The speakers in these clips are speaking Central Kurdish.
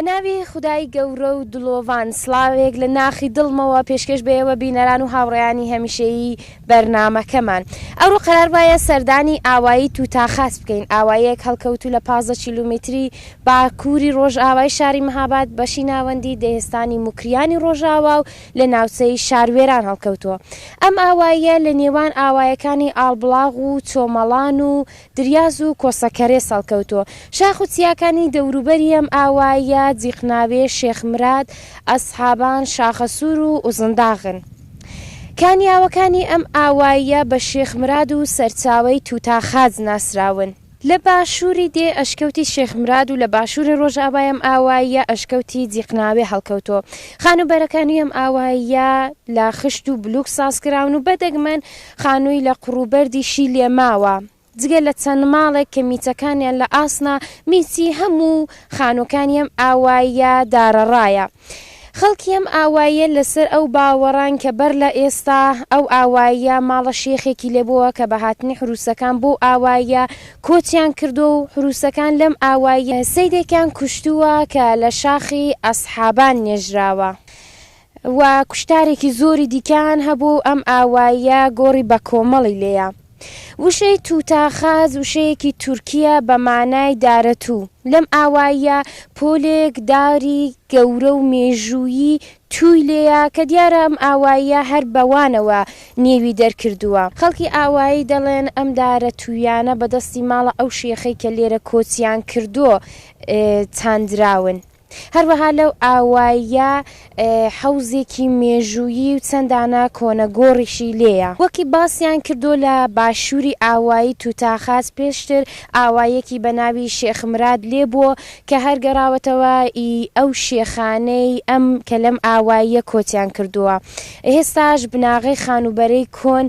بە ناوی خودای گەورە و دڵۆڤان سڵاوێک لە ناخی دڵمەوە پێشکەش بە ئێوە بینەران و هاوڕێیانی هەمیشەیی بەرنامەکەمان. ئەوڕۆ قەرار وایە سەردانی ئاوایی توتاخاس بکەین، ئاواییەک هەڵکەوتوو لە 15 کیلومیتری باکووری ڕۆژئاوای شاری مهاباد، بەشی ناوەندی دێهستانی موکریانی ڕۆژئاوا و لە ناوچەی شاروێران هەڵکەوتووە. ئەم ئاواییە لە نێوان ئاوایەکانی ئاڵبڵاغ و چۆمەڵان و دریاز و کۆسەکەرێس هەڵکەوتووە. شاخ و چیاکانی دەوروبەری ئەم ئاواییە، جیقناوێ، شێخ مراد، ئەسحابان، شاخەسوور و ئوزنداغن. کانیاوەکانی ئەم ئاواییە بە شێخ مراد و سەرچاوەی توتاخاج ناسراون. لە باشووری دێ ئەشکەوتی شێخ مراد و لە باشووری ڕۆژئاوای ئەم ئاواییە ئەشکەوتی جیقناوێ هەڵکەوتووە. خانووبەرەکانی ئەم ئاواییە لە خشت و بلوک سازکراون و بە دەگمەن خانووی لە قوڕ و بەردیشی لێ ماوە. جگە لە چەند ماڵێک کە میچەکانیان لە ئاسنە، میچی هەموو خانووەکانی ئەم ئاواییە دارەڕایە. خەڵکی ئەم ئاواییە لەسەر ئەو باوەڕەن کە بەر لە ئێستا ئەو ئاواییە ماڵە شێخێکی لێ بووە کە بە هاتنی حرووسەکان بۆ ئاواییە کۆچیان کردووە و حرووسەکان لەم ئاواییە سەیدێکیان کوشتووە کە لە شاخی ئەسحابان نێژراوە و کوشتارێکی زۆری دیکەیان هەبووە و ئەم ئاواییە گۆڕی بەکۆمەڵی لێیە. وشەی توتاخاز وشەیەکی تورکییە بە مانای دارەتوو. لەم ئاواییە پۆلێک داری گەورە و مێژوویی تووی لێیە کە دیارە ئەم ئاواییە هەر بەوانەوە نێوی دەرکردووە. خەڵکی ئاوایی دەڵێن ئەم دارە توویانە بە دەستی ماڵە ئەو شێخەی کە لێرە کۆچیان کردووە چاندراون. هەروەها لەو ئاواییە حەوزێکی مێژوویی و چەند دانە کۆنە گۆڕیشی لێیە. وەکی باسیان کردووە لە باشووری ئاوایی توتاخاس پێشتر ئاواییەکی بە ناوی شێخ مراد لێ بووە کە هەر گەڕاوەتەوە ئی ئەو شێخانەی ئەم کە لەم ئاواییە کۆچیان کردووە. ئێستاش بناغەی خانووبەرەی کۆن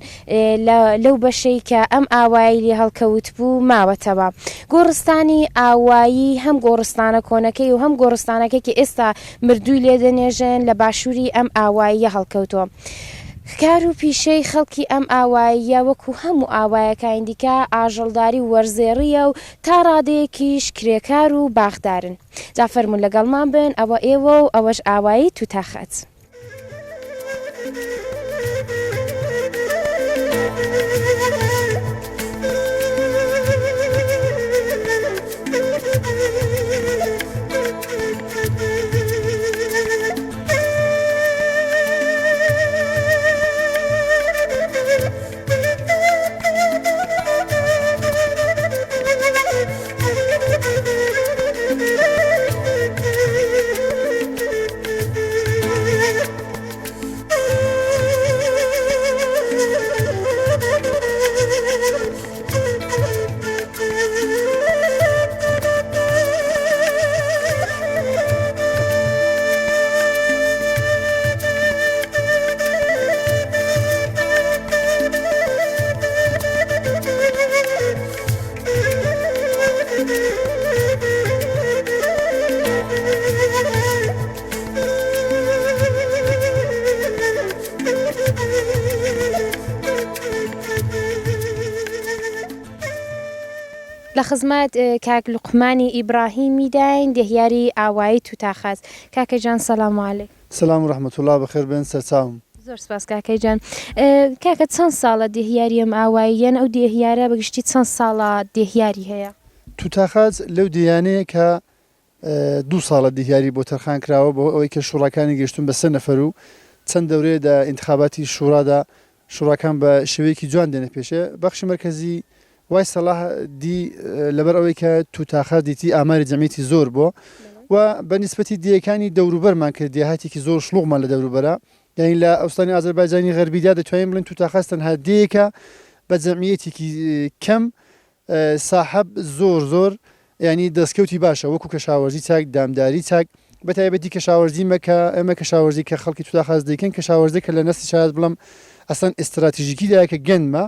لە لەو بەشەی کە ئەم ئاوایی لێ هەڵکەوتبوو ماوەتەوە. گۆڕستانی ئاوایی هەم گۆڕستانە کۆنەکەی و هەم گۆڕستانەکەی کە ئێستا مردووی لێ دەنێژن لە باشووری ئەم ئاواییە هەڵکەوتووە. کار و پیشەی خەڵکی ئەم ئاواییە وەکوو هەموو ئاوایەکانی دیکە ئاژەڵداری و وەرزێڕییە و تا ڕادەیەکیش کرێکار و باخدارن. جا فەرموون لەگەڵمان بن ئەوە ئێوە و ئەوەش ئاوایی توتاخەت. لە خزمەت کاک لوقمانی ئیبڕاهیمی داین دێهیاری ئاوایی توتاخاس کاکە جان سەلام علیک. سلام و رحمت اللە بەخێر بێن سەرچاوم. زۆر سپاس کاکەی جان. کاکە چەند ساڵە دێهیاری ئەم ئاواییەن ئەو دێهیارە بە گشتی چەند ساڵە دێهیاری هەیە؟ توتاخاج لەو دێیانەیە کە دوو ساڵە دێهیاری بۆ تەرخان کراوە بەهۆی ئەوەی کە شوڕاکانی گەیشتوون بە سێ نەفەر و چەند دەورەیە دە ئینتخاباتی شوڕادا شوڕاکان بە شێوەیەکی جوان دێنە پێشێ بەخشی مەرکەزی وای سەلاح دی لەبەر ئەوەی کە توتاخە دیتی ئاماری جەمعیەتی زۆر بۆ و بە نیسبەتی دێیەکانی دەوروبەرمان کە دێهاتێکی زۆر شلوغمان لە دەوروبەرە یانی لە ئوستانی ئازەربایجانی غەربیدا دەتوانین بڵێین توتاخاس تەنها دێیەکە بە جەمعیەتێکی کەم ساحەب زۆر زۆر یانی دەستکەوتی باشە وەکو کەشاوەرزی چاک دامداری چاک بە تایبەتی کەشاوەرزی مە کە ئێمە کەشاوەرزی کە خەڵکی توتاخاس دەیکەن کەشاوەرزێک کە لە نەستی شایەد بڵێم ئەسڵەن ئیستراتیژیکیدایە کە گەنمە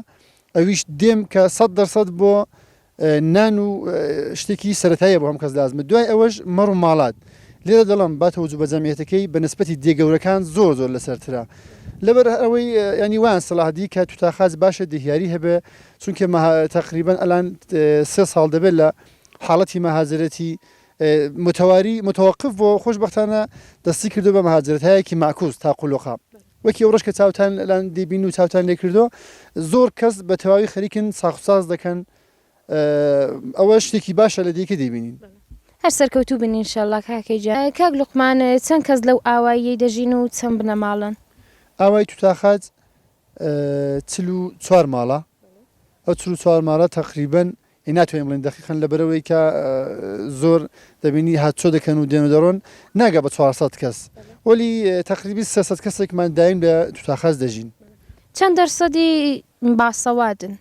ئەویش دێم کە 100% بۆ نان و شتێکی سەرەتاییە بۆ هەم کەس لازمە دوای ئەوەش مەڕ و ماڵات لێرە دەڵێم با تەوەجو بە جەمعیەتەکەی بە نسبەتی دێ گەورەکان زۆر زۆر لەسەرترە لەبەر ئەوەی ینی وایان سەلاح دی کە توتاخاز باشە دێهیاری هەبێ چونکە تەقریبەن ئەلان سێ ساڵ دەبێت لە حاڵەتی مەهاجرەتی. متواری متوقف بۆ خۆشبەختانە دەستی کردو بە مهاجرەتایەکی مەعکوس تاق و لۆقا وەکی ئەوڕۆش کە چاوتان لان دەیبین و چاوتان لێ کردو زۆر کەس بە تەواوی خەریکن ساخ و ساز دەکەن ئەوە شتێکی باشە لە دیکە دەیبینین. هەر سەرکەوتوو بن ان شاءاللە کاکەی گیان. کاک لوقمان چەند کەس لەو ئاواییەی دەژین و چەند بنەماڵەن؟ ئاوایی توتاخاج 44 ماڵە ئەو 44 ماڵە تەقریبەن ی ناتوانین بڵێین دەقیقەن لەبەرئەوەی کە زۆر دەبینی هاتچۆ دەکەن و دێن و دەڕۆن ناگا بە 400 کەس وەلی تەقریبی 300 کەسێکمان دایم لە توتاخاج دەژین. چەند دەرسەدی باسەوادن؟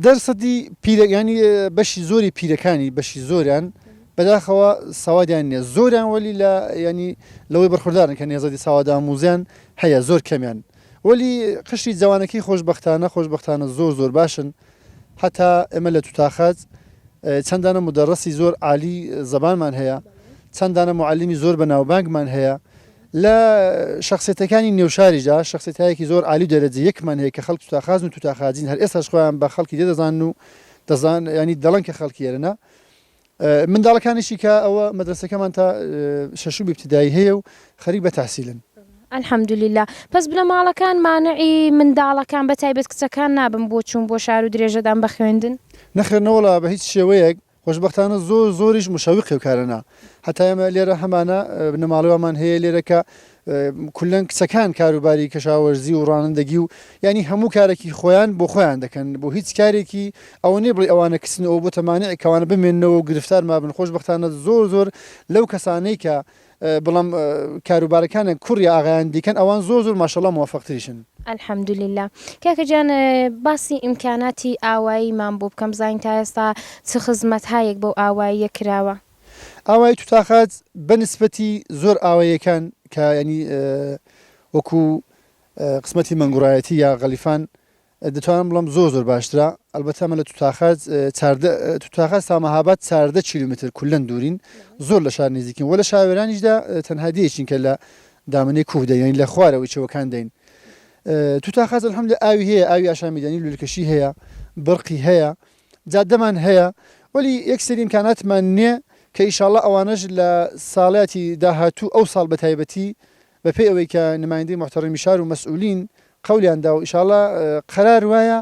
دەرسەدی پیرە یانی بەشی زۆری پیرەکانی بەشی زۆریان بەداخەوە سەوادیان نییە زۆریان وەلی لە ینی لەوەی بەرخوردارن کە نێزەدی سەوادئاموزیان هەیە زۆر کەمیان وەلی قشری جەوانەکەی خۆشبەختانە خۆشبەختانە زۆر زۆر باشن هەتا ئێمە لە توتاخەج چەند دانە مودەڕەسی زۆر عالی زەبانمان هەیە چەند دانە موعەلیمی زۆر بەناوبانگمان هەیە لە شەخسیەتەکانی نێوشاریشدا شەخسیەتایەکی زۆر عالی و دەرەجە یەکمان هەیە کە خەڵک توتاخازن و توتاخاجین هەر ئێستاش خۆیان بە خەڵکی دێ دەزانن و دەزان یانی دەڵێن کە خەڵکی ئێرەنە منداڵەکانیشی کە ئەوە مەدرەسەکەمان تا شەشوم ئیبتیدایی هەیە و خەریک بە تەحسیلن. الحمدللە پەس بنەماڵەکان مانعی منداڵەکان بە تایبەت کچەکان نابن بۆ چوون بۆ شار و درێژەدان بە خوێندن؟ نەخێر نەوەڵا بە هیچ شێوەیەک خۆشبەختانە زۆر زۆریش مشەویقی ئەو کارەنا هەتا ئێمە لێرە هەمانە بنەماڵەی وامان هەیە لێرە کە کولەن کچەکان کاروباری کەشاوەرزی و ڕانندەگی و یانی هەموو کارێکی خۆیان بۆ خۆیان دەکەن بۆ هیچ کارێکی ئەوە نیە بڵێی ئەوانە کچن و ئەوە بۆتە مانع کەوانە بمێننەوە و گرفتار مابن خۆشبەختانە زۆر زۆر لەو کەسانەی کە بڵام کاروبارەکانیان کوڕ یا ئاغایان دیکەن ئەوان زۆر زۆر ماشەڵا موەفەقتریشن. الحمدللە کاکە گیان باسی ئیمکاناتی ئاواییمان بۆ بکەم بزانین تا ئێستا چ خزمەتهایەک بەو ئاواییە کراوە. ئاوایی توتاخاج بە نسبەتی زۆر ئاواییەکان کە یانی وەکوو قسمەتی مەنگوڕایەتی یا غەلیفان دەتوانم بڵێم زۆر زۆر باشترە ئەلبەتە ئەمە لە توتاخاج چاردە توتاخاج تا مەهاباد 14 کیلومتر کولەن دوورین زۆر لە شار نزیکین وە لە شاوێرانیشدا تەنها دێیەکین کە لە دامنەی کوه دەین یانی لە خوارەوەی چەوەکان دەین توتاخاج الحمدلله ئاوی هەیە ئاوی ئاشامیدانی لولکەشی هەیە برقی هەیە جادەمان هەیە وەلی یەک سەری ئیمکاناتمان نیە کە ئیشاڵا ئەوانەش لە ساڵاتی داهاتوو ئەو ساڵ بە تایبەتی بە پێی ئەوەی کە نمایندەی موحتەڕەمی شار و مەسئولین قەولیان دا و ئیشاڵا قەرار وایە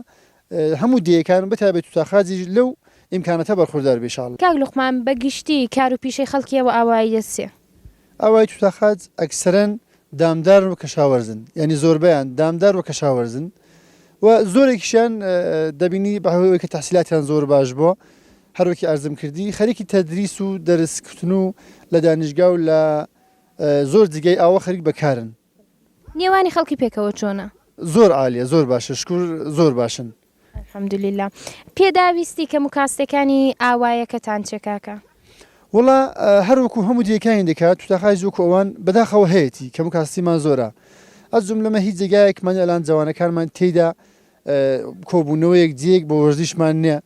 هەموو دێیەکان و بە تایبەت توتاخاجیش لەو ئیمکاناتە بەرخوردار بێ ئیشاڵا. کاک لوقمان بە گشتی کار و پیشەی خەڵکی ئەو ئاواییە چیە؟ ئاوایی توتاخاج ئەکسەرەن دامدارن و کەشاوەرزن یانی زۆربەیان دامدار و کەشاوەرزن و زۆرێکیشیان دەبینی بە هۆی ئەوەی کە تەحسیلاتیان زۆر باش بووە هەروەکی عەرزم کردی خەریکی تەدریس و دەرس کوتن و لە دانیشگا و لە زۆر جیگای ئاوە خەریک بە کارن. نێوانی خەڵکی پێکەوە چۆنە؟ زۆر عالیە زۆر باشە شکور زۆر باشن. الحمدللە پێداویستی کەم و کاستەکانی ئاوایەکەتان چیە کاکە؟ وەڵا هەر وەکو هەموو جێگایان دەکات توتاخایش وەکو ئەوان بەداخەوە هەیەتی کەم و کاستیمان زۆرە ئەز جوملەمە هیچ جێگایەکمان ئەلان جەوانەکانمان تێیدا کۆبوونەوەیەک جێیەک بۆ وەرزیشمان نیە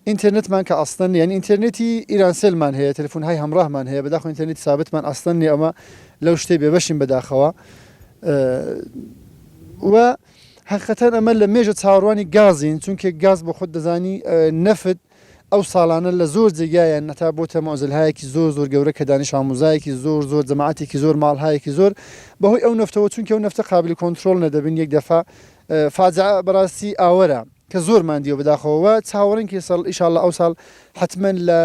ئینتەرنێتمان کە ئەسڵەن نیە یانی ئینتەرنێتی ئیرانسێلمان هەیە تەلەفۆنهای هەمڕاهمان هەیە بەداخەوە ئینتەرنێتی سابتمان ئەسڵەن نیە ئەمە لەو شتەی بێبەشین بەداخەوە و حەقیقەتەن ئەمە لە مێژە چاوەڕوانی گازین چونکە گاز بۆ خۆت دەزانی نەفت ئەو ساڵانە لە زۆر جێگایان هەتا بۆتە معزلهایەکی زۆر زۆر گەورە کە دانش ئاموزایەکی زۆر زۆر جەماعەتێکی زۆر ماڵهایەکی زۆر بەهۆی ئەو نەفتەوە چونکە ئەو نەفتە قابلی کۆنترۆڵ نەدەبن یەک دەفا فاجعە بەڕاستی ئاوەرە کە زۆرمان دیوە بەداخەوە وە چاوەڕێین کە ساڵ ئیشاڵڵا ئەو ساڵ حەتمەن لە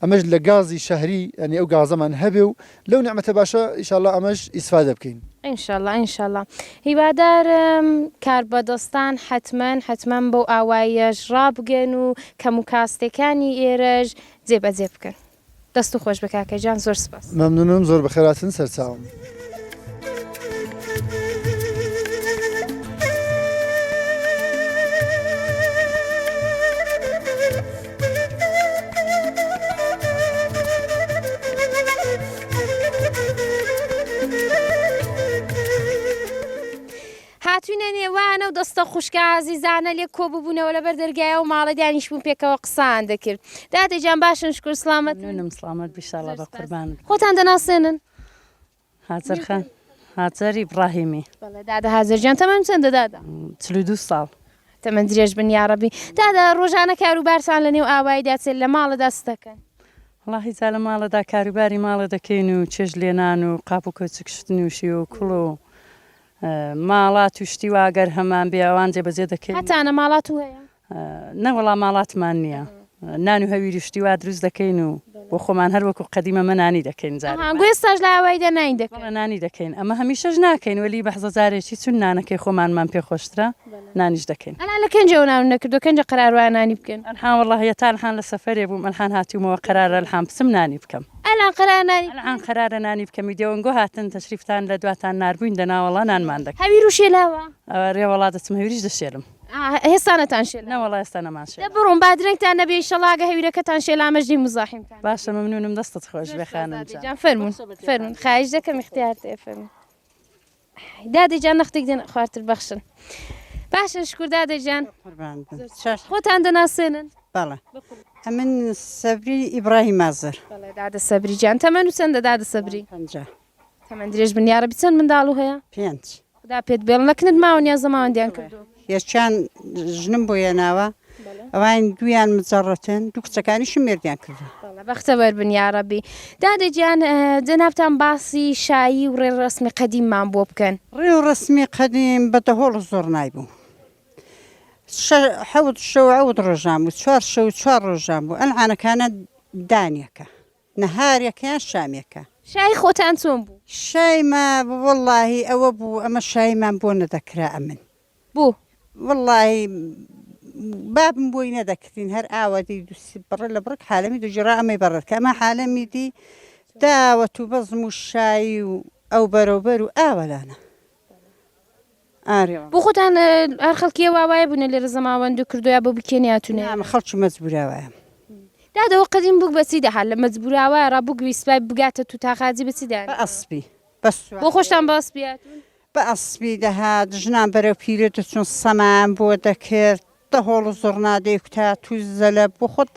ئەمەش لە گازی شەهری یانی ئەو گازەمان هەبێ و لەو نیعمەتە باشە ئیشاڵڵا ئەمەش ئیسفادە بکەین. انشاللە انشاللە هیوادارم کاربەدەستان حەتمەن حەتمەن بەو ئاواییەش ڕابگەن و کەم و کاستێکانی ئێرەش جێ بەجێ بکەن. دەستو خۆش بێ کاکە گیان زۆر سپاس. مەمنونم زۆر بەخێرهاتن سەرچاوم. هاتوینە نێوان ئەو دەستە خوشکە ئازیزانە لێک کۆ ببوونەوە لەبەر دەرگای ئەو ماڵە دانیشبوون پێکەوە قسان دەکرد دادە گیان باشن شکر سڵامەت ممنونم سڵامەت بی شاڵا بە قوربانت خۆتان دەناسێنن هاجەر خان هاجەر ئیبڕاهیمی. بەڵێ دادە هاجەر گیان تەمەن چەندە دادە؟ 42 ساڵ. تەمەن درێژ بن یاڕەبی. دادە ڕۆژانە کاروبارتان لە نێو ئاواییدا چێ لە ماڵەدا چ دەکەن؟ وەڵاهی جا لە ماڵەدا کاروباری ماڵێ دەکەین و چێژ لێنان و قاپ و کەوچک شتن و شیوە و کوڵ و ماڵات و شتی وا گەر هەمان بێ ئەوان جێبەجێ دەکەین. هەتانە ماڵات و هەیە؟ نەوەڵا ماڵاتمان نییە. نان و هەویر و شتی وا دروست دەکەین و بۆ خۆمان هەر وەکو قەدیمە مە نانی دەکەین جارێ. ئەها گۆ ئێستاش لە ئاواییدا نانی دەکەن؟ بەڵێ نانی دەکەین. ئەمە هەمیشەش ناکەین وەلی بەحزە جارێکی چون نانەکەی خۆمانمان پێ خۆشترە نانیش دەکەین. ئەلان لە کەنجەوە نانو نەکردوە کەنجە قەرار وایە نانی بکەن؟ ئەلحان وەڵاهی هەتا ئەلحان لە سەفەرێ بووم ئەلحان هاتوومەوە قەرارە ئەلحان بچم نانی بکەم. ئەلان قەرارە نانی بکەن؟ ئەلحان قەرارە نانی بکەم ئیدی ئەوەنگۆ هاتن تەشریفتان لە دواتان ناربووین دەنا وەڵا نانمان دەکرد. هەویر و شێلاوە؟ ئەرێ وەڵا دەچم هەویریش دەشێلم. هێستا نەتان شێلاوە؟ نەوەڵا ئێستا نەمان شێلاوە. دە بڕۆن با درەنگتان نەبێ ئیشەڵا ئەگە هەویرەکەتان شێلا ئەمەش دێین موزاحیمتان. باشە مەمنونم دەستت خۆش بێ خانم جان. فەرموون فەرموون خواهش دەکەم ئیختیارت هەیە فەرموون. دادە گیان نەختێک دێن خوارتر بەخشن. باشە شکور دادە گیان. قوربان بم. چاش. خۆتان دەناسێنن؟ بەڵێ ئەمن سەبری ئیبراهیم ئازەر. بەڵێ دادە سەبری گیان تەمەن و چەندە دادە سەبری؟ 50. تەمەن درێژ بن یاڕەبی چەند منداڵ و هەیە؟ پێنج. خودا پێت بێڵن لە کنت ماون یا زەماوەندیان کردووە؟ یەکیان ژنم بۆ هێناوە ئەوان دوویان مجەڕەتن دوو کچەکانیشم مێردیان کردووە. بەڵێ بەختەوەر بن یاڕەبی. دادە گیان جەنابتان باسی شایی و ڕێوڕەسمی قەدیممان بۆ بکەن. ڕێوڕەسمی قەدیم بە دەهۆڵ و زوڕنای بوو. حەوت شەو حەوت ڕۆژان بوو، چوار شەو چوار ڕۆژان بوو. ئەلعانەکانە دانێکە. نەهارێکە یان شامێکە. شایی خۆتان چۆن بوو؟ شای مە وەڵاهی ئەوە بوو ئەمە شاییمان بۆ نەدەکرا ئەمن. بۆ؟ وەڵاهی بابم بۆی نەدەکردین هەر ئاوە دی دوو سێ بڕە لە بڕک حالەمی دەگیڕا ئەمەی بەڕێ کە ئەمە حالەمی دی داوەت و بەزم و شایی و ئەو بەرەوبەر و ئاوەلانە. ئارێ وەڵا. بۆ خۆتان هەر خەڵکی ئەو ئاوایە بوونە لێرە زەماوەندو کردوە یا بۆ بکێ نیاتونە؟ نا من خەڵکی مەجبوراوایەم. دادە ئەوە قەدیم بوک بە چی دەهات لە مەجبوراوایە ڕا بوک ویستبای بگاتە توتاخاجی بە چی دەهات؟ بە ئەسپی بە سواری. بۆ خۆشتان بە ئەسپی هاتوون؟ بە ئەسپی دەهات ژنان بەرەو پیرە دەچوون سەمایان بۆ دەکرد دەهۆڵ و زوڕنا دەیکوتا توز زەلە بۆ خۆت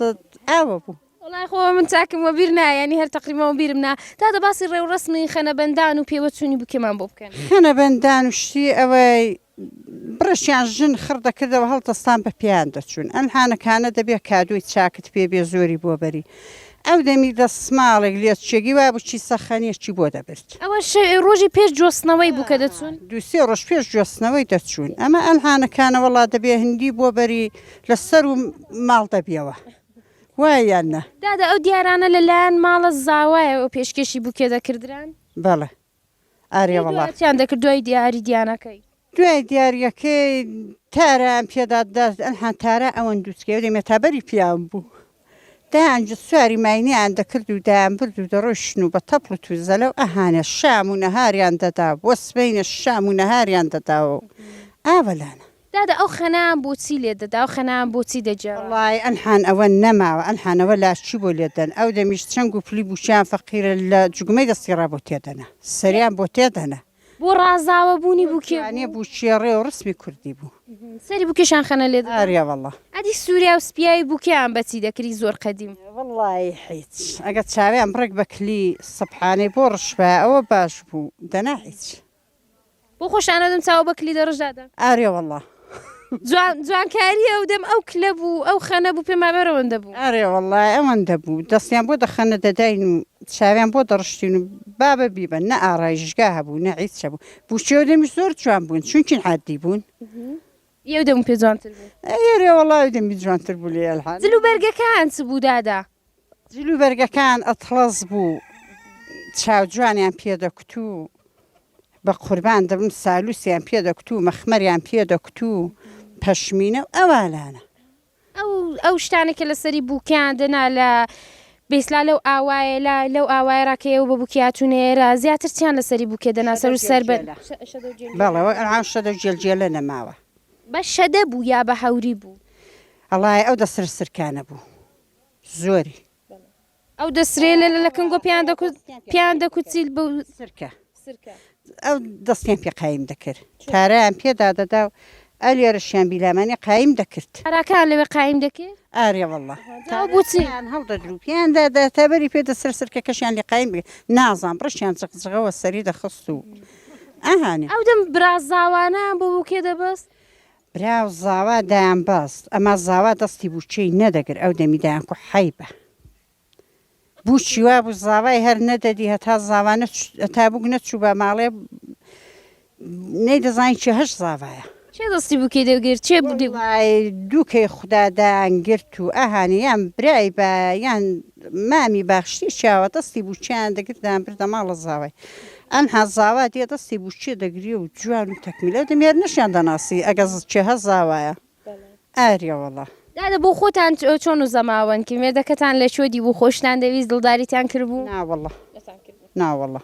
ئاوە بوو. وەڵای خۆ من چاکم وەبیر نایە یانی هەر تەقریبەن وەبیرم نا دادە باسی ڕێوڕەسمی خەنەبەندان و پێوەچوونی بوکێمان بۆ بکەن. خەنەبەندان و شتی ئەوەی بڕێکیان ژن خڕ دەکردەوە هەڵدەستان بە پێیان دەچوون ئەنهانەکانە دەبێ کادۆی چاکت پێ بێ زۆری بۆ بەری ئەو دەمی دەسماڵێک لێچێکی وابوو کیسە خەنێکی بۆ دەبرد. ئەوە ڕۆژی پێش جۆستنەوەی بوو کە دەچوون؟ دوو سێ ڕۆژ پێش جۆستنەوەی دەچوون ئەمە ئەنهانەکانە وەڵا دەبێ هندی بۆ بەری لە سەروو ماڵ دەبیەوە. وایە یان نا؟ دادە ئەو دیارانە لە لایەن ماڵە زاوایەوە پێشکێشی بوکێ دەکردران؟ بەڵێ ئارێ وەڵا. دوای چیان دەکرد دوای دیاری دیانەکەی؟ دوای دیاریەکەی تارایان پێدا دەست ئەلحان تارا ئەوەند دوچکەی ئەو دەمێ تا بەری پیاوم بوو دایان سواری ماینیان دەکرد و دایان برد و دەڕۆیشتن و بە تەپڵ و توزەلە و ئەهانە شام و نەهاریان دەدا بۆ سبەینە شام و نەهاریان دەداوە و ئاوەلانە. دادە ئەو خەنەیان بۆچی لێت دەدا ئەو خەنەیان بۆچی دەگێڕا. وەڵای ئەلحان ئەوە نەماوە ئەلحان ئەوە لاچی بۆ لێت دەن ئەو دەمیش چەنگ و پلی بوکیان فەقیرە لە جوگمەی دەستی ڕا بۆ تێدەنە سەریان بۆ تێدەنە. بۆ ڕازاوە بوونی بوکێ بوو. جوانیە بوکێ ڕێ و ڕسمی کوردی بوو. سەری بوکێشان خەنە لێ دەدا. ئاریا وەڵا. ئەدی سوریا و سپیایی بوکێیان بە چی دەکری زۆر قەدیم. وەڵایی حیچ ئەگەر چاویان بڕێک بە کلی سبحانەی بۆ ڕشبایە ئەوە باش بوو دەنا حیچ. بۆ خۆشتان ئەو دەم چاوە بە کلی دەڕژ دادە. ئارێ وەڵا. جوان جوانکاریە ئەو دەم ئەو کلە بوو ئەو خەنە بوو پێم وابێ ئەوەندە بوو. ئارێ وەڵا ئەوەندە بوو دەستیان بۆ دەخەنە دەداین و چاویان بۆ دەڕشتین و بابە بیبەن نە ئارایشگا هەبوو نە عیچ هەبوو بووکێ ئەو دەمیش زۆر جوان بوون چونکین عادی بوون. ئی ئەو دەمو پێ جوانتر بوو. ئەرێ وەڵا ئەو دەمی جوانتر بوو لێ ئەلحان. جل و بەرگەکان چ بوو دادە؟ جل و بەرگەکان ئەتڵەس بوو چاو جوانیان پێ دەکوت و بە قوربان دەبم سالوسیان پێ دەکوت و مەخمەریان پێ دەکوت و پەشمینە و ئەوالانە. ئەو ئەو شتانەی کە لەسەری بووکیان دەنا لە بێسلا لەو ئاوایە لە لەو ئاوایە ڕا کە ئێوە بە بووکی هاتوونە ئێرە زیاتر چیان لەسەری بووکێ دەنا سەر و سەر بە بەڵێ وەک ئەلعان شەدە و جێلجێلە نەماوە. بە شەدە بوو یا بە هەوری بوو؟ ئەڵای ئەو دەسرە سرکانە بوو زۆری. ئەو دەسرەیە لە لە کنگۆ پێیان دەکوت پێیان دەکوت چی بە سرکە ئەو دەستیان پێ قایم دەکرد تارایان پێ دادەدا و ئەلێرەشیان بیلامانی قایم دەکرد. تاراکەیان لەوێ قایم دەکرد؟ ئارێ وەڵا جا ئەو بۆچی؟ تاراکەیان هەڵدەدرو پێیان دادا تا بەری پێ دەسرە سرکەکەشیان لێ قایم بکرد نازانم ڕشیان جغجغەوە سەری دەخست و ئەهانێ. ئەو دەم برا زاوانەیان بۆ بووکێ دەبەست؟ برا و زاوا دایان بەست ئەما زاوا دەستی بووکێی نەدەگرت ئەو دەمی دایان کو حەیبە. بووکی وابوو زاوای هەر نەدەدی هەتا زاوا هەتا بووک نەچووبا ماڵێ نەیدەزانی کێهەش زاوایە. کێ دەستی بووکەی دەگرت؟ کێ بوو دەی. وەڵای دووکەی خودا دایانگرت و ئەهانی یان برای با یان مامی باخ شتێکی ئاوا دەستی بووکیان دەگرت دەیانبردە ماڵە زاوای. ئەنها زاوا دێ دەستی بووکێ دەگرێ و جوان و تەکمیلە دەمێر نەشیان دەناسی ئەگە کێهە زاوایە. ئارێ وەڵا. دادە بۆ خۆتان چۆن و زەماوەند کرد مێردەکەتان لە کوێ دیبوو خۆشتان دەویست دڵداریتان کردبوو؟ نا وەڵا نا وەڵا.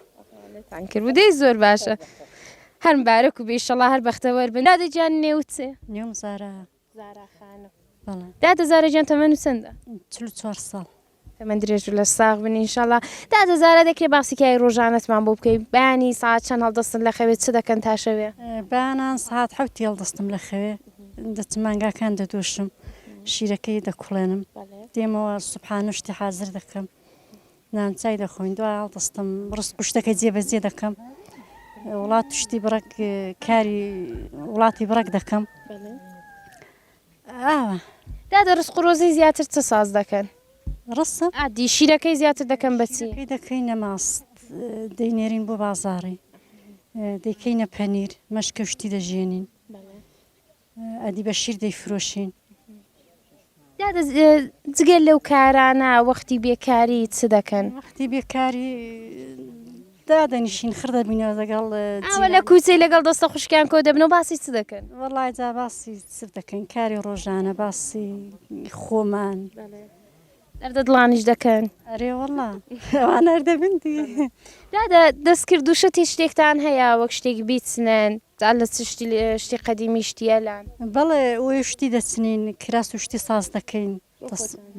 نەتان کردبوو دەی زۆر باشە هەر مبارەک و بێ ئیشەڵا هەر بەختەوەر بن. دادە گیان نێوت چێ؟ نێوم زارایە. زارا خانم. بەڵێ. دادە زارا گیان تەمەنت چەندە؟ 44 ساڵ. تەمەن درێژ و لەش ساغ بن ئینشەڵا. دادە زارا دەکرێ باسی کاری ڕۆژانەتمان بۆ بکەی بەیانی سەعات چەند هەڵدەستن لە خەوێ چ دەکەن تا شەوێ؟ بەیانان سەعات حەوتی هەڵدەستم لە خەوێ دەچم مانگاکان دەدۆشم شیرەکەی دەکوڵێنم دێمەوە سوبحانە شتی حازر دەکەم نان چای دەخۆین دوای هەڵدەستم ڕزق و شتەکە جێبەجێ دەکەم وڵات و شتی بڕەک کاری وڵاتی بڕەک دەکەم ئاوا. دادە ڕزق و ڕۆزی زیاتر چ ساز دەکەن؟ ڕستم. ئادی شیرەکەی زیاتر دەکەن بە چی؟ شیرەکەی دەکەینە ماست دەینێرین بۆ بازاڕی دەیکەینە پەنیر مەشکە و شتی دەژێنین ئەدی بە شیر دەیفرۆشین. دادە جگە لەو کارانە وەختی بێکاری چ دەکەن؟ وەختی بێکاری دادەنیشین خڕ دەبینەوە دەگەڵ ئاوە لە کوچەی لەگەڵ دەستە خوشکیان کۆ دەبنەوە باسی چ دەکەن؟ وەڵای جا باسی چ دەکەین کاری ڕۆژانە باسی خۆمان. دەردە دڵانیش دەکەن؟ ئەرێ وەڵا ئەوان هەر دەبن دی. دادە دەستکرد و شتی شتێکتان هەیە وەک شتێک بیچنن جا لە چ شتی شتی قەدیمی شتی ئەلان؟ بەڵێ ئەوەی شتی دەچنین کراس و شتی ساز دەکەین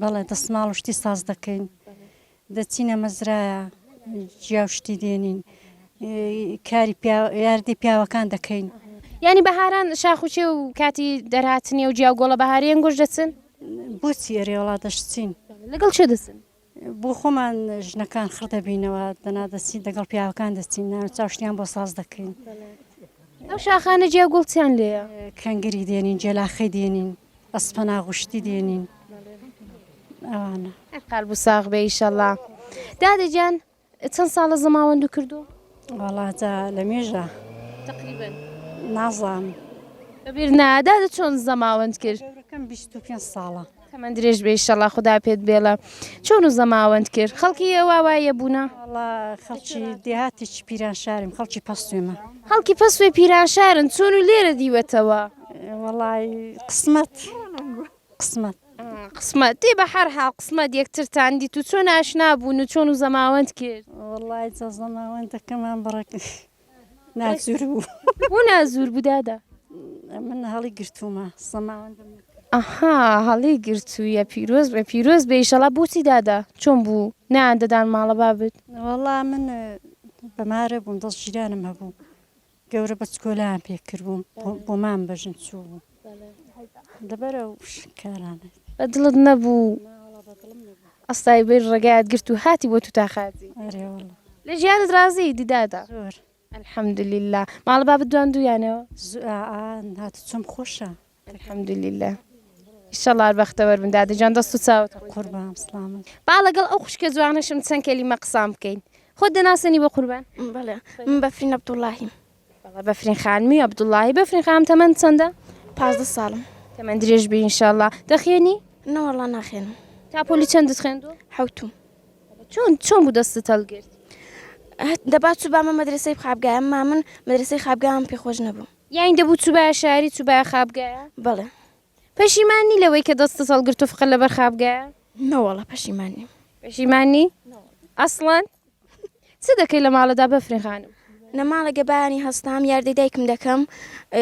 بەڵێ دەسماڵ و شتی ساز دەکەین دەچینە مەزرایە جیا و شتی دێنین کاری یاردی پیاوەکان دەکەین. یانی بەهاران شاخ و چێ و کاتی دەرهاتنی و جیا و گۆڵە بەهاری ئەنگۆش دەچن؟ بۆچی ئەرێ وەڵا دەشچین. لەگەڵ کێ دەچن؟ بۆ خۆمان ژنەکان خڕ دەبینەوە دەنا دەچین دەگەڵ پیاوەکان دەچین نان و چاوشتیان بۆ ساز دەکەین. ئەو شاخانە جیا گوڵ چیان لێیە؟ کەنگری دێنین، جێلاخەی دێنین، ئەسپەناغ و شتی دێنین ئەوانە. هەر قالب و ساغ بێ ئیشەڵا. دادە گیان چەند ساڵە زەماوەندو کردووە؟ وەڵا جا لە مێژە. تەقریبەن؟ نازانم. بە بیر نایە. دادە چۆن زەماوەند کرد؟ گەورەکەم 25 ساڵە. تەمەن درێژ بێ ئیشەڵا خودا پێت بێڵێ. چۆن و زەماوەند کرد؟ خەڵکی ئەو ئاواییە بوونە؟ وەڵا خەڵکی دێهاتێکی پیرانشارم، خەڵکی پەسوێمە. خەڵکی پەسوێ پیرانشارن، چۆن و لێرە دیوەتەوە؟ وەڵای قسمەت. قسمەت. قسمەت دێ بە هەر حاڵ قسمەت یەکترتان دیت و چۆن ئاشنا بوون و چۆن و زەماوەند کرد؟ وەڵای جا زەماوەندەکەمان بڕێک ناجور بوو. بۆ نازور بوو دادە؟ من هەڵی گرتوومە زەماوەندم نەکرد. ئەها هەڵی گرتوویە پیرۆز بێ پیرۆز بێ ئیشەڵا بۆچی دادە چۆن بوو نایان دەدان ماڵە بابت؟ وەڵا من بە مارە بووم دەست جیرانم هەبوو گەورە بە چکۆلەیان پێ کردبووم بۆ مام بەژن چوو بوو لەبەر ئەو کارانە. بە دڵت نەبوو ئەستای بەر ڕێگایت گرت و هاتی بۆ توتاخازی. ئەرێ وەڵا. لە ژیانت ڕازی دی دادە؟ زۆر. الحمدللە. ماڵە بابت دواندوویانەوە؟ ئا هاتوچۆم خۆشە. الحمدللە ئیشەڵا هەر بەختەوەر بن دادە گیان دەست و چاوت خۆش. قوربان سڵامەت. با لەگەڵ ئەو خوشکە جوانەشم چەند کەلیمە قسان بکەین. خۆت دەناسێنی بە قوربان؟ بەڵێ من بەفرین عەبدوڵاهیم. بەڵێ بەفرین خانمی عەبدوڵاهی. بەفرین خانم تەمەنت چەندە؟ 15 ساڵم. تەمەن درێژ بی ئینشەڵا. دەخوێنی؟ نەوەڵا ناخوێنم. تا پۆلی چەندت خوێندووە؟ حەوتوم. چۆن چۆن بوو دەستت هەڵگرت؟ دەبا چووبامە مەدرەسەی خابگایە ئەمما من مەدرەسەی خابگام پێ خۆش نەبوو. یانی دەبوو چوبایە شاری چوبایە خابگایە؟ بەڵێ. پەشیمان نی لەوەی کە دەستت هەڵگرت و فقە لەبەر خابگایە؟ نەوەڵا پەشیمان نیم. پەشیمان نی؟ ئەسڵەن؟ چ دەکەی لە ماڵەدا بەفرین خانم؟ لە ماڵە گە بەیانی هەستام یاردەی دایکم دەکەم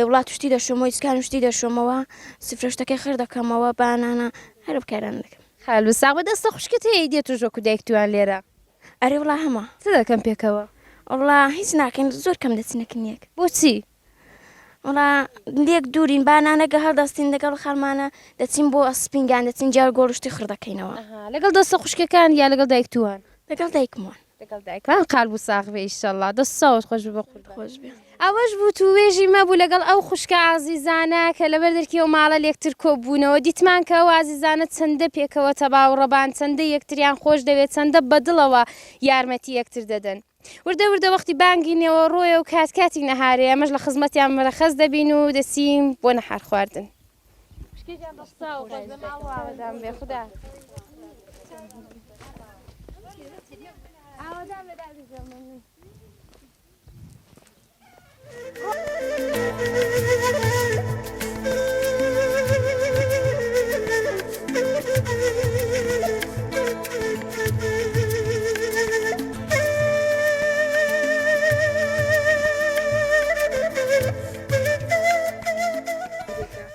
وڵات و شتی دەشۆمەوە ئیسکان و شتی دەشۆمەوە سفرە شتەکەی خڕ دەکەمەوە بانانە هەر ئەو کارانە دەکەم. خالو ساغ بە دەستە خوشکت هەیە دێت و ژۆک و دایکتویان لێرە. ئەرێ وڵا هەمە. چ دەکەن پێکەوە؟ وەڵا هیچ ناکەین زۆر کەم دەچینە کن یەک. بۆچی؟ وەڵا لێک دوورین با نانەگە هەڵدەستین لەگەڵ خاڵمانە دەچین بۆ سپینگان دەچین جار گۆڵ و شتی خڕ دەکەینەوە. ئەها لەگەڵ دەستە خوشکەکان یا لەگەڵ دایکتووان؟ لەگەڵ دایکموان. لەگەڵ دایکمان قالب و ساغ بێ ئیشەڵا دەست و چاوت خۆش بێ بەقوربان. خۆش بێ. ئەوەش وتووێژی مە بوو لەگەڵ ئەو خوشکە ئازیزانە کە لەبەر دەرکی ئەو ماڵە لێکتر کۆببوونەوە، دیتمان کە ئەو ئازیزانە چەندە پێکەوە تەبا و ڕەبان، چەندە یەکتریان خۆش دەوێت، چەندە بە دڵەوە یارمەتی یەکتر دەدەن. وردە وردە وەختی بانگی نێوەڕۆیە و کات کاتی نەهارەیە، ئێمەش لە خزمەتیان مەرەخەس دەبین و دەچین بۆ نەهار خواردن. خوشکێ گیان دەست خۆش بێ ماڵ ئاوەدان بێ خودا ئاوەدان بێ دادە گیان مەمنون.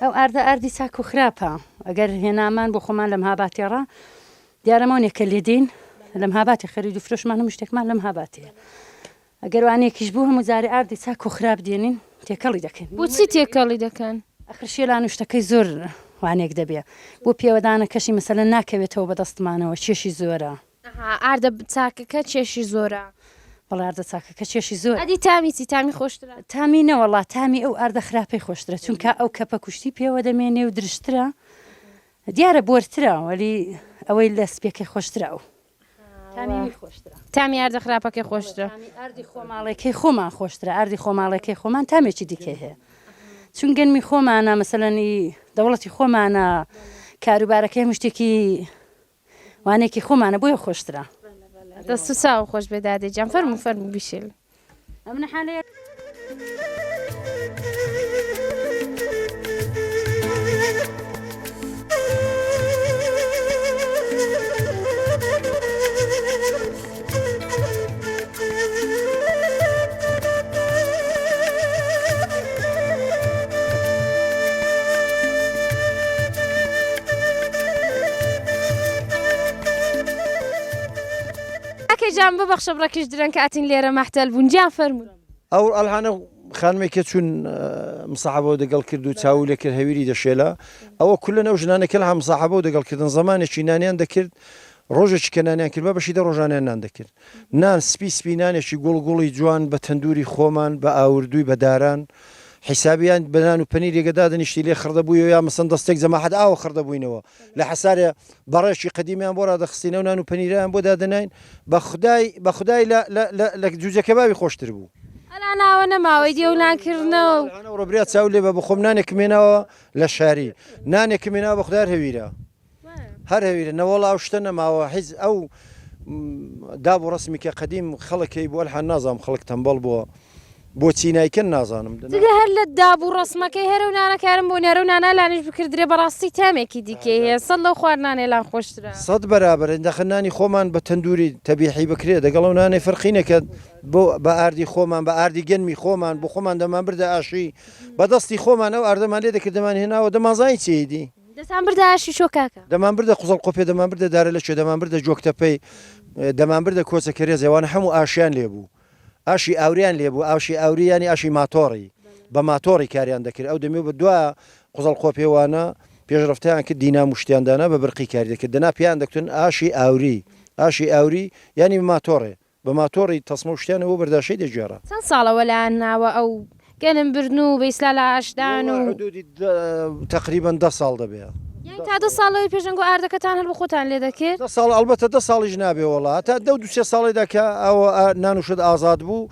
ئەو ئاردە ئاردی چاک و خراپە ئەگەر هێنامان بۆ خۆمان لە مهاباتێڕا دیارە مۆنێکە لێدین لە مهاباتی خەرید و فرۆشمان هەموو شتێکمان لە مهاباتەیە ئەگەر وانەیەکیش بوو هەموو جارێ ئاردی چاک و خراپ دێنین تێکەڵی دەکەین. بۆچی تێکەڵی دەکەن؟ ئەخر شێلان و شتەکەی زۆر وانێک دەبێ بۆ پێوەدانەکەشی مەسەلەن ناکەوێتەوە بە دەستمانەوە کێشی زۆرە. ئەها ئاردە چاکەکە کێشی زۆرە. بەڵێ ئاردە چاکەکە کێشی زۆرە. ئەدی تامی چی تامی خۆشترە؟ تامی نەوەڵا تامی ئەو ئاردە خراپەی خۆشترە چونکە ئەو کەپەک و شتی پێوە دەمێنێ و درشترە دیارە بۆرترە وەلی ئەوەی لە سپیەکەی خۆشترە ئەو. تامی وی خۆشترە. تامی ئاردە خراپەکەی خۆشترە. تامی ئاردی خۆماڵێکەی خۆمان خۆشترە ئاردی خۆماڵێکەی خۆمان تامێکی دیکەی هەیە چون گەنمی خۆمانە مەسەلەن ئی دەوڵەتی خۆمانە کاروبارەکەی هەموو شتێکی وانێکی خۆمانە بۆیە خۆشترە. دەست و چاو خۆش بێ دادێ گیان فەرموو فەرموو بیشێل. ئەمنە حالێ. کاکە جان ببەخشە بڕەکیش درەنگ کاتین لێرە مەحتەل بوون گیان فەرموون. ئەو ئەلهانە خانمێک کە چوون مساحەبەو دەگەڵ کرد و چاوو لێ کرد هەویری دەشێلا ئەوە کولەن ئەو ژنانە کە لە مساحەبەو دەگەڵ کردن زەمانێکی نانیان دەکرد ڕۆژێکی کە نانیان کرد بە بەشی دە ڕۆژانیان نان دەکرد نان سپی سپی نانێکی گوڵ گوڵی جوان بە تەندوری خۆمان بە ئاوردووی بە داران حیسابیان بە نان و پەنیرێگە دادەنیشتی لێ خڕدەبوویەوە یا مەسەن دەستێک جەماحەت ئاوە خڕدەبووینەوە لە حەسارێ بەڕێکی قەدیمیان بۆ ڕادەخستین ئەو نان و پەنیرەیان بۆ دادەناین بە خودای بە خودای لە لە لە لە جوجە کەبابی خۆشتر بوو. ئەلا ناوە نەماوە ئیدی ئەو نان کردنەوە. ئەلان ئەوڕۆ برا چاو لێ بە بخۆم نانێکم هێناوە لە شاری نانێکم هێناوە بە خودای هەر هەویرە هەر هەویرە نەوەڵا ئەو شتە نەماوە حیز ئەو داب و ڕەسمی کە قەدیم خەڵک هەی بوو ئەلحان نازانم خەڵک تەمبەڵ بووە بۆچی نایکەن نازانم. جگە هەر لە داب و ڕەسمەکەی هەرەو نانە کارم بۆ نیە هەرەو نانە لانیش بکردرێ بەڕاستی تامێکی دیکەی هەیە سەد لەو خواردنانەی لان خۆشترە. سەد بەرابەر دەخە نانی خۆمان بە تەندوری تەبیحی بکرێ دەگەڵ ئەو نانەی فەرقی نەکەت بۆ بە ئاردی خۆمان بە ئاردی گەنمی خۆمان بۆ خۆمان دەمان بردە ئاشی بە دەستی خۆمان ئەو ئاردەمان لێ دەکرد دەمان هێناوە دەمانزانی چییە دی. دەتان بردە ئاشی چۆ کاکە؟ دەمان بردە قوزەڵقۆپێ دەمان بردە دارەلەکێ دەمان بردە جۆکتەپەی دەمان بردە کۆچە کەرێزێ ئەوانە هەموو ئاشیان لێ بوو. ئاشی ئاوریان لێ بوو، ئاشی ئاوری یانی ئاشی ماتۆڕی، بە ماتۆڕی کاریان دەکرد، ئەو دەمی و بە دوا قوزەڵ قۆپێوانە پێشڕەفتیان کرد دینام و شتیان دانا بە برقی کاری دەکرد، دەنا پێیان دەکوتن ئاشی ئاوری، ئاشی ئاوری یانی بە ماتۆڕێ، بە ماتۆڕی تەسمە و شتیان ئەوە بەرداشەی دەگێڕا. چەند ساڵە وەلایان ناوە ئەو گەنم بردن و بەیسلا لە ئاشدان و. وەڵا حدودی تەقریبەن دە ساڵ دەبێ. یانی تا دە ساڵ لەوەی پێش ئەنگۆ ئاردەکەتان هەر بۆ خۆتان لێ دەکرد؟ دە ساڵ ئەڵبەتە دە ساڵیش نابێ وەڵا هەتا دەو دوو سێ ساڵێدا کە ئەوە نان و شت ئازاد بوو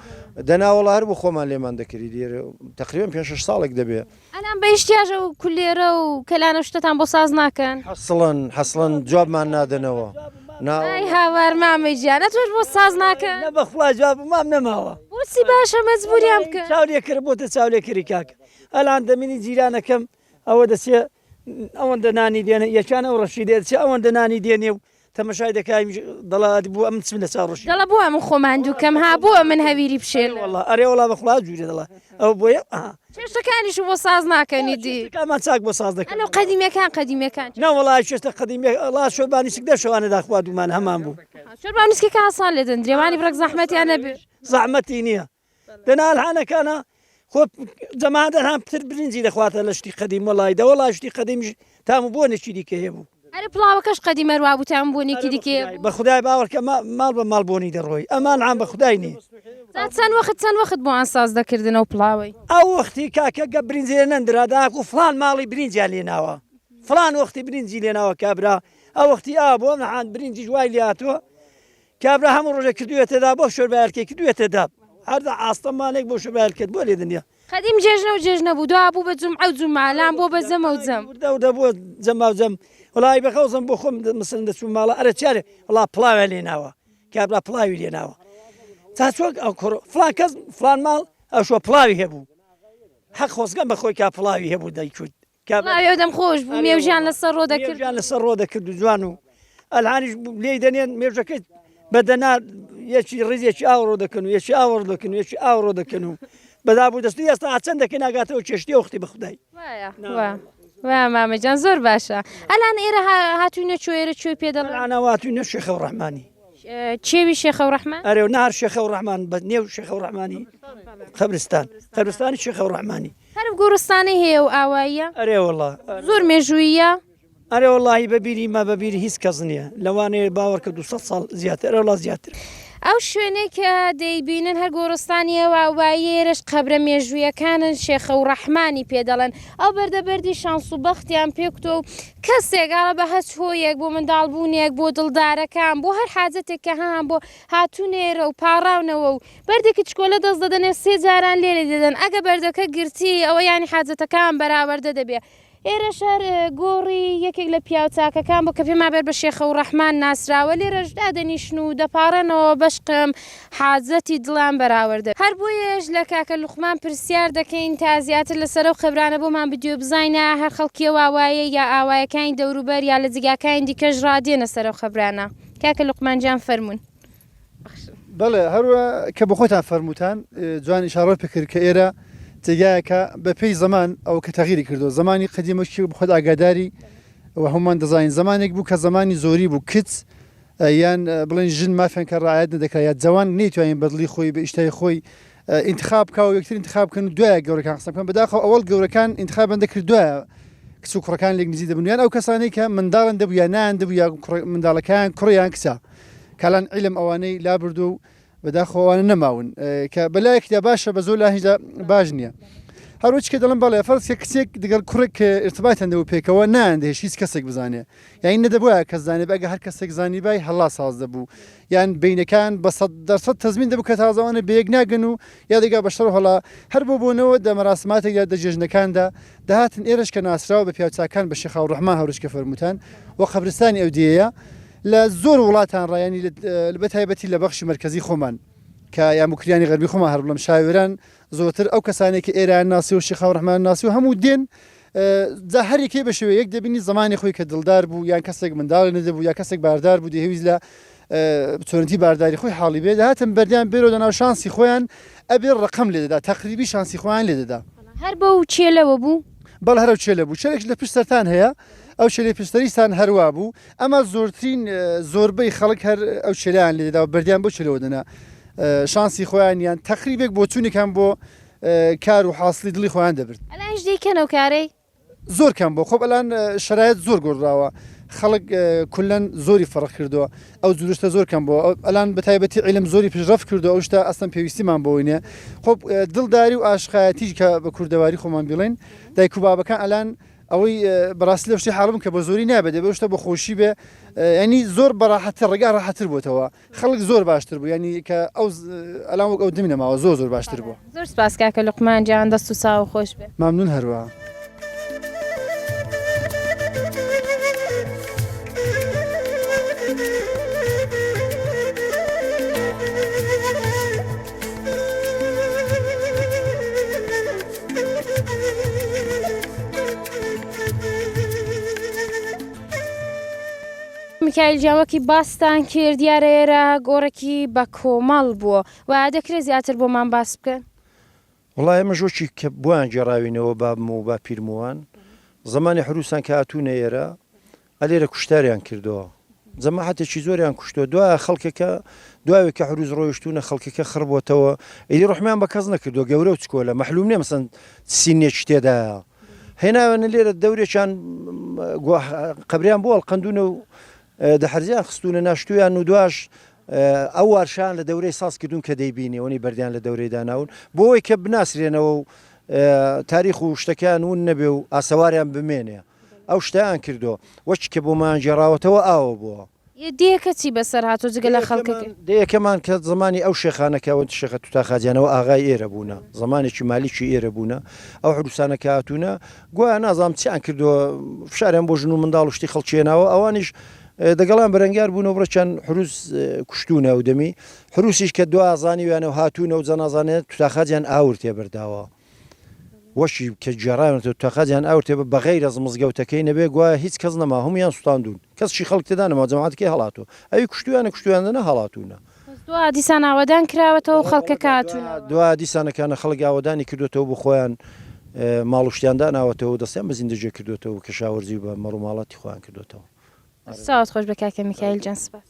دەنا وەڵا هەر بۆ خۆمان لێمان دەکردی دێرە تەقریبەن پێنج شەش ساڵێک دەبێ. ئەلان بە ئیشتیاج ئەو کولێرە و کەلانە و شتەتان بۆ ساز ناکەن؟ حەسڵەن حەسڵەن جوابمان نادەنەوە نا. ئای هاوار مامەی گیان ئەتۆش بۆ ساز ناکەن؟ نە بەخوا جواب مام نەماوە. بۆچی باشە مەجبوریان بکەن؟ چاولێکەر بۆتە چاولێکەری کاکە ئەلان دەمینی جیرانەکەم ئەوە دەچێ ئەوەندە نانی دێنێ یەکیان ئەو ڕەشی دێ دەچێ ئەوەندە نانی دێنێ و تەمەشای دەکای دەڵا ئەدی بۆ ئەمن چم لە چاو ڕەشی دەڵا بۆ ئەمن خۆ ماندوو کەم ها بۆ ئەمن هەویری بشێلم. ئەرێ وەڵا ئەرێ وەڵا بەخوا جوورێ دەڵا ئەوە بۆیە ئەها. چێشتەکانیشو بۆ ساز ناکەنی دی. چێشتەکانمان چاک بۆ ساز دەکەن. ئەلۆ قەدیمیەکان قەدیمیەکان. نا وەڵا چێشتە قەدیمیە ئەڵا شۆربا نیسک دە شەوانە داخوا دوومان هەمان بوو. شۆربا نیسکەکە ئاسان لێ دەندرێ وانی بڕێک زەحمەتیان نەبێ. زەحمەتی نییە دەنا ئەلحانەکانە خۆ جەماعەت ئەلحان پتر برنجی دەخواتە لە شتی قەدیم وەڵای دە وەڵا شتی قەدیمیش تام و بۆنێکی دیکە هەبوو. ئەرێ پڵاوەکەش قەدیم هەر وابوو تام بۆنێکی دیکەی هەبوو. بە خودای باوەڕکە ماڵ بە ماڵ بۆنی دەڕۆی ئەمان عام بە خودای نی. جا چەند وەخت چەند وەخت بۆیان ساز دەکردن ئەو پڵاوەی؟ ئەو وەختی کاکە گە برینج لێ نەندرا داکو فڵان ماڵی برینجیان لێ ناوە فڵان وەختی برینجی لێ ناوە کابرا ئەو وەختی ئا بۆ نەحان برینجیش وای لێ هاتووە کابرا هەموو ڕۆژێک کردوێتە دا بۆ شۆربایەلکەی کردوێتە دا هەر دە ئاستەمانێک بۆ شۆربایەلکەت بۆ لێ دنیا. قەدیم جێژنە و جێژنە بوو دوا بوو بە جومعە و جومعە لان بۆ بە جەمە و جەم. وردە وردە بووە جەما و جەم وەڵای بە خەوزم بۆ خۆم مسلم دەچووم ماڵە ئەرێ چیارێ وەڵا پڵاویان لێ ناوە کابرا پڵاوی لێ ناوە تا چۆک ئەو کوڕ فڵان کەس فڵان ماڵ ئەو شۆ پڵاوی هەبوو حەق خۆزگەم بە خۆی کا پڵاوی هەبوو دەیکوت پڵاوی ئەو دەم خۆش بوو مێوژیان لەسەر ڕۆ دەکرد مێوژیان لەسەر ڕۆ دەکرد و جوان و ئەلهانیش لێی دەنێن مێوژەکەی بەدەنا یەکی ڕیزێکی ئاوڕۆ دەکەن و یەکی ئاوڕ دەکەن و یەکی ئاوڕۆ دەکەن و بەدا بوو دەستی ئێستا چەند دەکەی ناگاتەوە چێشتی ئەو وەختی بە خودای وایە وا وا مامە جان زۆر باشە ئەلان ئێرە هاتوینە چۆ ئێرە کوێ پێ دەڵێن ئەلان هاتوینە شێخە و ڕەحمانی کێوی شێخە و ڕەحمان ئەرێ و نار شێخە و ڕەحمان بە نێو شێخە و ڕەحمانی قەبرستان قەبرستانی شێخە و ڕەحمانی هەر گۆڕستانەی هەیە و ئاواییە؟ ئەرێ وەڵا. زۆر مێژووییە؟ ئەرێ وەڵاهی بە بیری مە بە بیری هیچ کەس نییە لەوانەیە باوەڕکە 200 ساڵ زیاتر ئەرێ وەڵا زیاتر. ئەو شوێنەی کە دەیبینن هەر گۆڕستانی ئەو ئاواییە ئێرەش قەبرە مێژوویەکانن شێخە و ڕەحمانی پێ دەڵێن ئەو بەردە بەردی شانس و بەختیان پێ کوتووە و کەسێک ئاڵە بە هەچ هۆیەک بۆ منداڵ بوونێک بۆ دڵدارەکان بۆ هەر حاجەتێک کە هەیان بۆ هاتوونە ئێرە و پاڕاونەوە و بەردێکی چکۆلە دەست دەدەنێ سێ جاران لێرەی دەدەن ئەگە بەردەکە گرتی ئەوە یانی حاجەتەکان بەراوەردە دەبێ ئێرەش هەر گۆڕی یەکێک لە پیاو چاکەکان بوو کە پێمان بەر بە شێخە و ڕەحمان ناسراوە لێرەش دادەنیشن و دەپاڕێنەوە بەشقم حاجەتی دڵیان بەراوەردە هەر بۆیەش لە کاکە لوقمان پرسیار دەکەین تا زیاتر لەسەر ئەو قەبرانە بۆمان بدوێ بزانین ئایا هەر خەڵکی ئەو ئاوایەی یا ئاوایەکانی دەوروبەر یا لە جێگاکانی دیکەش ڕادێنە سەر ئەو قەبرانە کاکە لوقمان گیان فەرموون. بەڵێ هەروە کە بەخۆتان فەرمووتان جوان ئیشاڕەت پێ کرد کە ئێرە جێگایەکە بە پێی زەمان ئەوە کە تەغیری کردو زمانی قەدیم وەکی بخۆت ئاگاداری و هەمومان دەزانین زمانێک بوو کە زمانی زۆری بوو کچ یان بڵێن ژن مافیان کە ڕایەت نەدەکرا یا جوان نەیتوانین بەدڵی خۆی بە ئیشتای خۆی ئینتخاب بکا و یەکتر ئینتخاب بکەن و دوایە گەورەکان قسە بکەن بەداخەوە ئەوەڵ گەورەکان ئینتخابیان دەکرد دوایە کچ و کوڕەکان لێک نزیک دەبوون یان ئەو کەسانەی کە منداڵن دەبوو یا نایان دەبوو یا منداڵەکەیان کوڕ یان کچە کالان عیلم ئەوانەی لابردووە و بەداخەوە ئەوانە نەماون کە بەلایەکدا باشە بە زۆر لاهیشدا باش نییە هەروەچ کە دەڵم بەڵێ فەرز کە کچێک دەگەڵ کوڕێک کە ارتباطیان دەبوو پێکەوە نایان دەهێشت هیچ کەسێک بزانێ یانی نەدەبوایە کەس زانێ ئەگە هەر کەسێک زانیبای هەڵا ساز دەبوو یان بینەکان بە سەد دەرسەد تەزمین دەبوو کە تازەوانە بەیەک ناگەن و یا دەگا بە شەڕ و هەڵا هەر بۆ بۆنەوە دە مەراسماتێکدا دە جێژنەکاندا دەهاتن ئێرەش کە ناسراوە بە پیاوچاکان بە شێخاو ڕەحمان هەورچ کە فەرمووتان و قەبرستانی ئەو دێیە لە زۆر وڵاتان ڕا یانی بە تایبەتی لە بەخشی مەرکەزی خۆمان کە یا موکریانی غەربی خۆمان هەر بڵێم شاوێران زۆرتر ئەو کەسانەی کە ئێرەیان ناسی و شێخاو ڕەحمان ناسی و هەموو دێن جا هەر یەکەی بە شێوەیەک دەبینی زمانی خۆی کە دڵدار بوو یان کەسێک منداڵی نەدەبوو یا کەسێک باردار بوو دەیهەویست لە چۆنەتی بارداری خۆی حاڵی بێ دەهاتن بەردیان بێرەوە دەناو شانسی خۆیان ئەبێ ڕقم لێ دەدا تەقریبی شانسی خۆیان لێ دەدا. هەر بەو چێلەوە بوو؟ بەڵێ هەر ئەو چێلە بوو چێلێکش لە پشت سەرتان هەیە ئەو چێلەی پشت سەریشتان هەر وا بوو ئەما زۆرترین زۆربەی خەڵک هەر ئەو چێلەیان لێ دەدا و بەردیان بەو چێلەوە دەنا شانسی خۆیان یان تەقریبێک بۆچوونێکیان بۆ کار و حاسڵی دڵی خۆیان دەبرد. ئەلانیش دەیکەن ئەو کارەی؟ زۆر کەم بووە خۆ ئەلان شەرایت زۆر گۆڕدراوە خەڵک کولەن زۆری فەرق کردووە ئەو جورشتە زۆر کەم بووە ئەلان بە تایبەتی عیلم زۆری پشڕەفت کردووە ئەو شتە ئەسڵەن پێویستیمان بۆی نیە خۆ دڵداری و ئاشقایەتیش کە بە کوردەواری خۆمان بیڵێین دایک و بابەکان ئەلان ئەوەی بەڕاستی لەو شتەی حاڵم کە بە زۆری نابێت دەبێت ئەو شتە بە خۆشی بێ یانی زۆر بەڕاحەتتر ڕێگا ڕاحەتتر بۆتەوە خەڵک زۆر باشتر بوو یانی کە ئەو ئەلان وەک ئەو دمی نەماوە زۆر زۆر باشتر بووە. زۆر سپاس کاکە لوقمان گیان دەست و چاوو خۆش بێ. مامنون هەروا. میکایل گیان وەکی باستان کرد دیارە ئێرە گۆڕێکی بە کۆمەڵ بووە و دەکرێت زیاتر بۆمان باس بکەن؟ وەڵا ئێمەش وەکی کە بۆیان گێڕاوینەوە بابم و باپیرموان زەمانی حروسان کە هاتوونە ئێرە ئەلێرە کوشتاریان کردووە جەماعەتێکی زۆریان کوشتووە دوایە خەڵکەکە دوایێ کە حروز ڕۆیشتوونە خەڵکەکە خڕ بۆتەوە ئیدی ڕەحمیان بە کەس نەکردووە گەورە و چکۆلە مەحلوم نییە مەسەن سینێکی تێدایە. هێناوێنە لێرە دەورێکیان قەبریان بۆ هەڵقەندونە و دەحرزیان خستوونە ناشتویان و دواش ئەو وارشان لە دەورەی ساز کردوون کە دەیبینی ئەوەی بەردیان لە دەورەی داناون بۆ ئەوەی کە بناسرێنەوە و تاریخ و شتەکان ون نەبێ و ئاسەواریان بمێنێ ئەو شتیان کردو وەچ کە بۆمان گێڕاوەتەوە ئاوە بووە. دێیەکە چی بەسەر هاتووە جگە لە خەڵکەکەی؟ دێیەکەمان کە زەمانی ئەو شێخانە کە ئەوەن شێخە توتاخاجیانەوە ئاغای ئێرە بوونە زەمانێکی مالیکی ئێرە بوونە ئەو حروسانە کە هاتوونە گوایە نازانم چیان کردووە فشاریان بۆ ژن و منداڵ و شتی خەڵکی هێناوە ئەوانیش دەگەڵیان بەرەنگار بوونە و بڕێکیان حروس کوشتوونە ئەو دەمی حروسیش کە دوا زانیویانە و هاتوونە و جەنازانە توتاخاجیان ئاور تێبەرداوە. وەکی کە گێڕاوێنەتەوە تەقەدیان ئاور تێ بە غەیرەز مزگەوتەکەی نەبێ گوایە هیچ کەس نەما هەموویان سوتاندوون کەسشی خەڵک تێدا نەما جەماعەتەکەی هەڵاتووە ئەوی کوشتویانە کوشتویانە نە هەڵاتوونە. بەس دوا دیسان ئاوەدان کراوەتەوە و خەڵکەکە هاتوونەوە. دوا دیسانەکانە خەڵک ئاوەدانی کردۆتەوە بۆ خۆیان ماڵ و شتیان داناوەتەوە و دەستیان بە زیندەگێ کردۆتەوە و کەشاوەرزی و بە مەڕوماڵاتی خۆیان کردۆتەوە. چاوت خۆش بێ کاکە میکایل گیان سپاس.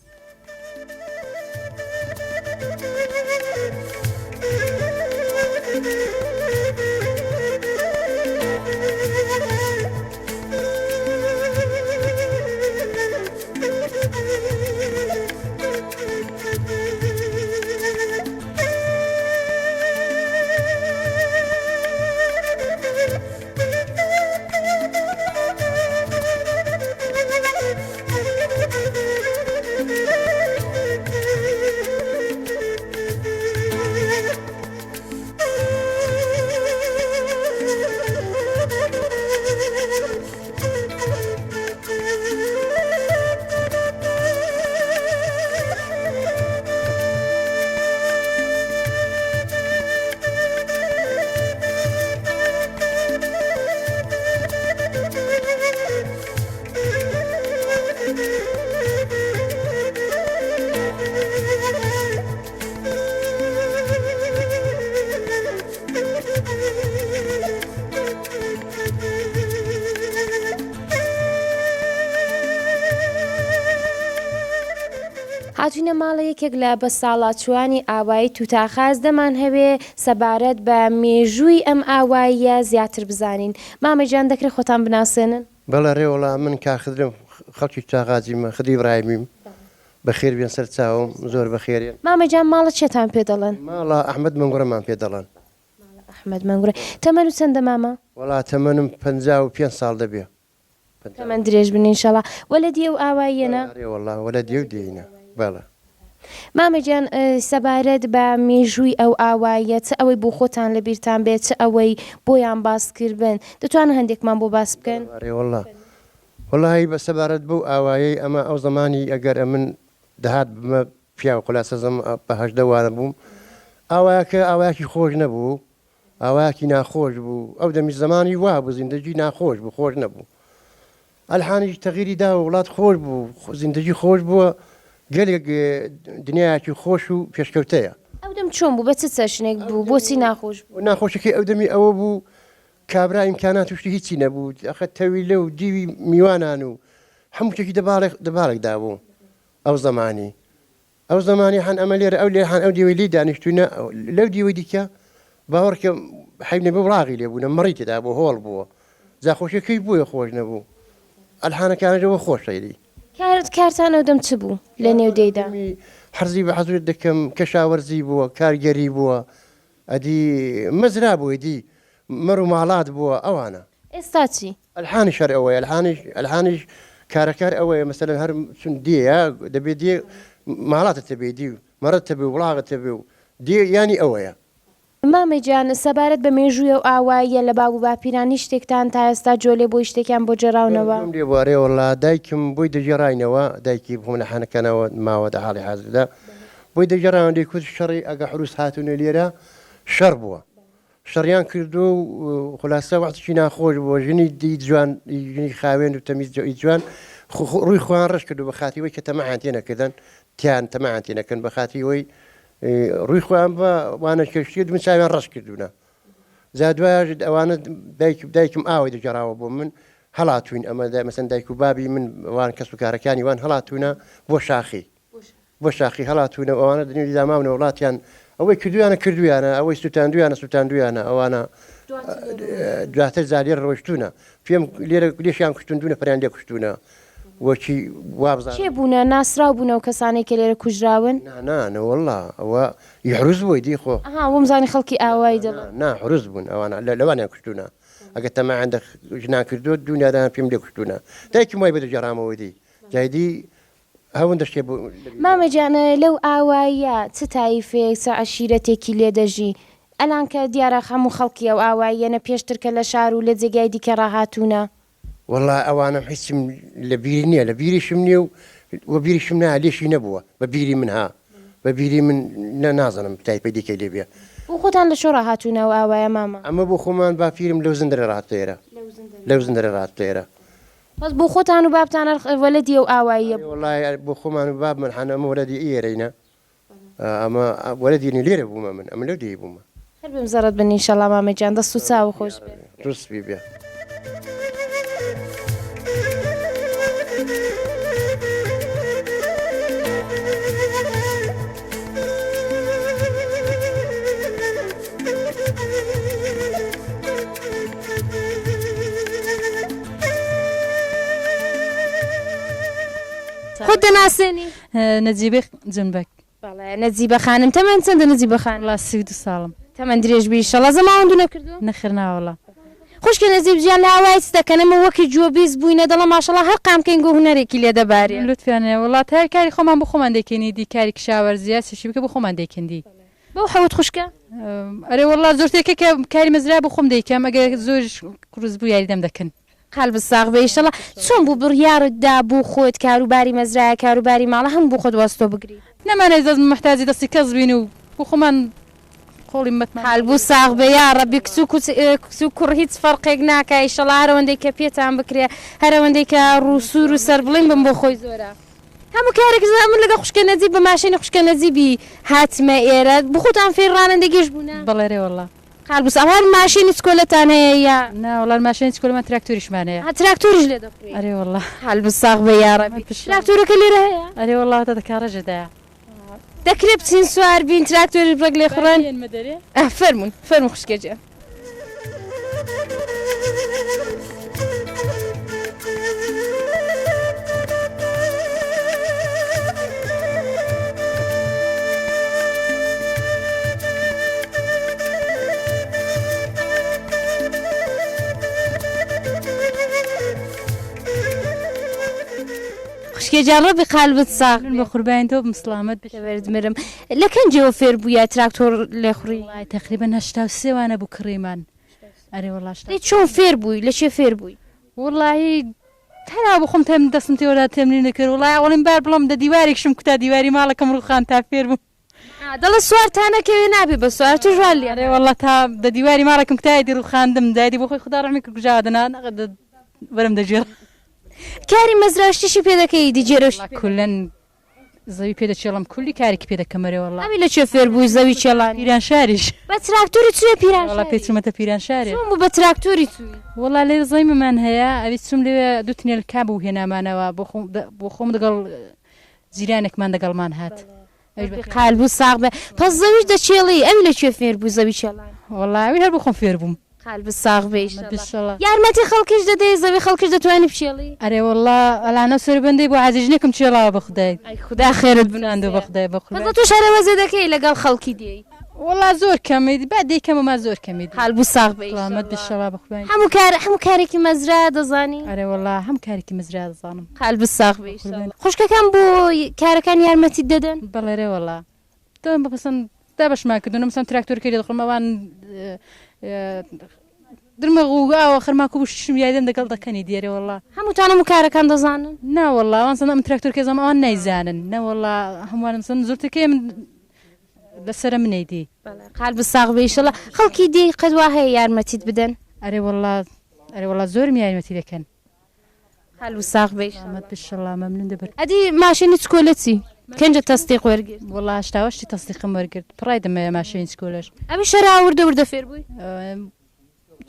هاتوینە ماڵە یەکێک لە بەساڵاچووانی ئاوایی توتاخاز دەمانهەوێ سەبارەت بە مێژووی ئەم ئاواییە زیاتر بزانین. مامە گیان دەکرێ خۆتان بناسێنن؟ بەڵێ ڕێوەڵا من کاک خدرم خەڵکی توتاغاجیم خدری ئیبراهیمیم بەخێر بێن سەر چاوم زۆر بەخێرێن. مامە گیان ماڵە چێتان پێ دەڵێن؟ ماڵە ئەحمەد مەنگوڕەمان پێ دەڵێن. ماڵە ئەحمەد مەنگوڕە. تەمەنو چەندە مامە؟ وەڵا تەمەنم 55 ساڵ دەبێ. تەمەن درێژ بن ئینشەڵا. وەلەدی ئەو ئاواییەنە؟ ئەرێ وەڵا وەلەدی ئەو دێینە بەڵێ. مامە گیان سەبارەت بە مێژووی ئەو ئاواییە چ ئەوەی بۆ خۆتان لە بیرتان بێت چ ئەوەی بۆیان باس کردبن دەتوانن هەندێکمان بۆ باس بکەن؟ ئەرێ وەڵا وەڵاهی بە سەبارەت بەو ئاوایەی ئەمە ئەو زەمانی ئەگەر ئەمن دەهات بمە پیاو خولاسە زەم بە 18 وانە بووم ئاوایەکە ئاوایەکی خۆش نەبوو ئاوایەکی ناخۆش بوو ئەو دەمی زەمانی وا بوو زیندەگی ناخۆش بوو خۆش نەبوو ئەلحانیش تەغیری داوە وڵات خۆش بوو زیندەگی خۆش بووە گەلێک دنیایەکی خۆش و پێشکەوتەیە. ئەو دەم چۆن بوو بە چ چەشنێک بوو بۆچی ناخۆش بوو؟ ناخۆشەکەی ئەو دەمی ئەوە بوو کابرا ئیمکانات و شتی هیچی نەبوو ئەخە تەویلە و دیوی میوانان و هەموو شتێکی دەباڵێک دەباڵێک دابوو ئەو زەمانی ئەو زەمانی حەن ئەمە لێرە ئەو لێ حەن ئەو دیوەی لێی دانیشتوینە لەو دیوەی دیکە باوەڕکە حەیب نەبێ وڵاغی لێ بوونە مەڕی تێدا بوو هۆڵ بووە جا خۆشیەکەی بۆیە خۆش نەبوو ئەلحانەکانەوە خۆشە لی. کارت کارتان ئەو دەم چ بوو لە نێو دێیدا؟ حەزی بە حەزرت دەکەم کەشاوەرزی بووە کارگەری بووە ئەدی مەزرا بوو ئیدی مەڕ و ماڵات بووە ئەوانە. ئێستا چی؟ ئەلحانیش هەر ئەوەیە ئەلحانیش ئەلحانیش کارەکار ئەوەیە مەسەلەن هەر چون دێیە دەبێ دێ ماڵاتت هەبێ دی و مەڕت هەبێ و وڵاغت هەبێ و دێ یانی ئەوەیە. مامە گیان سەبارەت بە مێژووی ئەو ئاواییە لە باب و باپیران هیچ شتێکتان تا ئێستا جۆ لێ بووە هیچ شتێکیان بۆ گێڕاونەوە؟ جۆم لێ بووە ئەرێ وەڵا دایکم بۆی دەگێڕاینەوە دایکی خۆم لە حانەکانەوە ماوە دە حاڵی حازردا بۆی دەگێڕایەوە دەیکوت شەڕی ئەگە حروس هاتوونە لێرە شەڕ بووە شەڕیان کردووە و خولاسە وەختێکی ناخۆش بووە ژنی دی جوان ژنی خاوێن و تەمیز ی جوان ڕووی خۆیان ڕەش کردو بە خاتری وەی کە تەماعیان تێ نەکردن تیان تەماعیان تێ نەکردن بە خاتری وەی ڕووی خۆیان بە وانە کێشتیە دم چاویان ڕەش کردوونە جا دوایش ئەوانە دایک دایکم ئاوای دەگەڕاوە بۆ من هەڵاتوین ئەمە مەسەن دایک و بابی من وان کەس و کارەکانی وان هەڵاتوونە بۆ شاخی بۆ شاخی هەڵاتوونە و ئەوانە دنیوی داماونە وڵاتیان ئەوەی کردویانە کردویانە ئەوەی سوتاندویانە سوتاندویانە ئەوانە. دواتر جا لێرە ڕۆیشتوونە پێم لێرە لێشیان کوشتون دوو نەفەریان لێ کوشتوونە وەکی وابزانم. کێ بوونە؟ ناسراو بوون ئەو کەسانەی کە لێرە کوژراون؟ نا نا نەوەڵا ئەوە ی حروز بووی دی خۆ. ئەها ومزانی خەڵکی ئاوایی دەڵێن. نا نا حروز بوون ئەوانە لەوانیان کوشتوونە ئەگەر تەماعیان دە ژنان کردووە دوو نادان پێم لێ کوشتوونە دایکم وای بۆ دەگێڕامەوە دی جای دی هەوەندە شتێ بۆ لە بیر مامە گیان لەو ئاواییە چ تایفەیەک چ عەشیرەتێکی لێ دەژی؟ ئەلان کە دیارە هەموو خەڵکی ئەو ئاواییەنە پێشتر کە لە شار و لە جێگای دیکە ڕاهاتوونە. وەڵا ئەوانەم هیچم لە بیر نییە لە بیریشم نییە و وە بیریشم نایە لێشی نەبووە بە بیری من ها بە بیری من نە نازانم تایپەی دیکەی لێ بێ. بۆ خۆتان لە چۆ ڕاهاتوونە ئەو ئاوایە مامە؟ ئەمە بۆ خۆمان باپیرم لەو زندرە ڕاهاتووتە ئێرە لەو زندرە ڕاهاتووتە ئێرە. بەس بۆ خۆتان و بابتان هەر وەلەدی ئەو ئاواییە بوون؟ ئەرێ وەڵای بۆ خۆمان و بابمان حەنە ئەمە وەلەدی ئێرەینە ئەمە وەلەدی نی لێرە بوومە من ئەمە لەو دێی بوومە. هەر بێم زەڕەت بن ئینشەڵا مامە گیان دەست و چاوو خۆش بێ. ڕوو سپی بێ. خۆت دەناسێنی؟ نەجیبەی جنبەک. بەڵێ نەجیبە خانم تەمەن چەندە نەجیبە خانم؟ وەڵا 32 ساڵم. تەمەن درێژ بی ئیشەڵا زەماوەندو نەکردوە؟ نەخێر ناوەڵا. خوشکە نەجیب گیان لە ئاوایی چ دەکەن ئێمە وەکی جۆبیز بووینە دەڵێ ماشەڵا هەر قامکەین گۆ هونەرێکی لێ دەبارێ. لوتفیان هەیە وەڵا تا کاری خۆمان بۆ خۆمان دەیکەین ئیدی کاری کشاوەرزی یا چ شتی بکە بۆ خۆمان دەیکەین دی. بەو حەوت خوشکە؟ ئەرێ وەڵا زۆرترەکەی کە کاری مەزرا بۆ خۆم دەیکەم ئەگەر زۆریش قورس بوو یاریدەم دەکەن. قەلبت ساغ بێ ئیشەڵا. چۆن بوو بڕیاڕت دا بۆ خۆت کاروباری مەزرایە کاروباری ماڵە هەموو بۆ خۆت وەستۆ بگری؟ نەمانەوێت دەست موحتاجی دەستی کەس بین و بۆ خۆمان قۆڵی مەتمان. قەلبو ساغ بێ یاڕەبی کچ و کوچ کچ و کوڕ هیچ فەرقێک ناکا ئیشەڵا هەرئەوەندەی کە پێتان بکرێ هەرئەوەندەی کە ڕوو سوور و سەربڵین بن بۆ خۆی زۆرە. هەموو کارێک زۆر من لەگەڵ خوشکە نەجیب بە ماشێنی خوشکە نەجیبی هاتمە ئێرە بخۆتان فێری ڕانەندەگیش بوونە؟ بەڵێ رێ وەڵا. قالبوس ئەوە هەر ماشێنی چکۆلەتان هەیە یا؟ نا وەڵا ماشێنی چکۆلەمان تراکتۆریشمان هەیە. ها تراکتۆریش لێ دەخوری؟ ئەرێ وەڵا. قالبوس ساغ بێ یاڕەبی. تراکتۆرەکە لێرە هەیە؟ ئەرێ وەڵا دە کاڕێژە دایە. دەکرێ بچین سوار بین تراکتۆریش ڕێک لێ خوڕن؟ ئە فەرموون فەرموون خوشکە گیان. خوشکێ گیان ڕەبی قالبت ساغ من بە قوربانی تۆ بم سڵامەت بی. لەبەرت مرم لە کەنجەوە فێر بوویە تراکتۆر لێخوڕی؟ وەڵای تەقریبەن 83 وانە بوو کڕیمان ئەرێ وەڵا هەشتا دەی چۆن فێر بووی لە چێ فێر بووی؟ وەڵاهی هەرا بۆ خۆم تەم دەستم تێوەدا تەمرین دەکرد وەڵای ئەوەڵین بار بڵێم دە دیوارێکشم کوتا دیواری ماڵەکەم ڕووخان تا فێر بووم. ئا دەڵێ سوار تا نەکەوێ نابێ بە سوار تۆش وا لێ. ئەرێ وەڵا تا دە دیواری ماڵەکەم کوتایە دی ڕووخاندم دایدی بۆ خۆی خودا ڕەحمی کرد کوژاوە دەنا نەقە دە بەرم دەگێڕا. کاری مەزرا شتیشی پێ دەکەی دی جێرە شتی وەڵا کولەن زەوی پێ دەچێڵم کولی کارێکی پێ دەکەم ئەرێ وەڵا. ئەوی لە کوێ فێر بووی زەوی چێڵانی؟ پیرانشاریش. بە تراکتۆری چوویە پیرانشاری؟ وەڵا پێ چوومەتە پیرانشارێ. چۆن بوو بە تراکتۆری چووی؟ وەڵا لێرە زەویمەمان هەیە ئەوی چووم لەوێ دوو تنێل کا بوو هێنامانەوە بۆ خۆم بۆ خۆم دەگەڵ جیرانێکمان دەگەڵمان هات. ئەویش بە قالبوو ساغ بێ پەس زەویش دەچێڵی ئەوی لە کوێ فێر بووی زەوی چێڵان؟ وەڵا ئەوی هەر بۆ خۆم فێر بووم. قالبت ساغ بێ ئیشەڵا. یارمەتی خەڵکیش دەدەی زەوی خەڵکیش دەتوانی بچێڵی؟ ئەرێ وەڵا ئەلانە سەربەندەی بۆ عەزیز ژنێکم چێڵاوە بە خودای. ئەی خودا خێرت بنوسێ. بە خودای بە قوربان. پەس تۆش هەرەوەزێ دەکەی لەگەڵ خەڵکی دێی؟ وەڵا زۆر کەم با دەیکەم ئەما زۆر کەمی. قالبوو ساغ بێ ئیشەڵا. ئیشەڵا بە قوربانی. هەموو کار هەموو کارێکی مەزرا دەزانی؟ ئەرێ وەڵا هەموو کارێکی مەزرا دەزانم. قالبت ساغ بێ ئیشەڵا. خوشکەکان بۆ کارەکان یارمەتیت دەدەن؟ بەڵێ رێ وەڵا. دەم بەسەن دابەشمان کردوون مەسەن تراکتۆرەکەی لێ دەخۆم ئەوان درمەغ و ئاوە خەرماک و شتم یاریدەم دەگەڵ دەکەنی دیێرێ وەڵا. هەمووتان هەموو کارەکان دەزانن؟ نا وەڵا ئەوان سەن ئەم تراکتۆرەکەی زانم ئەوان نایزانن نەوەڵا هەمووانم سەن زۆرترەکەی من لەسەرە منەی دی. بەڵێ قالبت ساغ بێ ئیشەڵا. خەڵکی دێی قەت وا هەیە یارمەتیت بدەن؟ ئەرێ وەڵا ئەرێ وەڵا زۆرم یارمەتی دەکەن. قالبت ساغ بێ ئیشەڵا. سەلامەت بی ئیشەڵا مەمنون دەبن. ئەدی ماشێنی چکۆلە چی؟ کەنجە تەسدیق وەرگرت؟ وەڵا هەشتاوهەشتی تەسدیقم وەرگرت پڕایدم هەیە ماشێنی چکۆلەش. ئەویش هەرا وردە وردە فێر بووی؟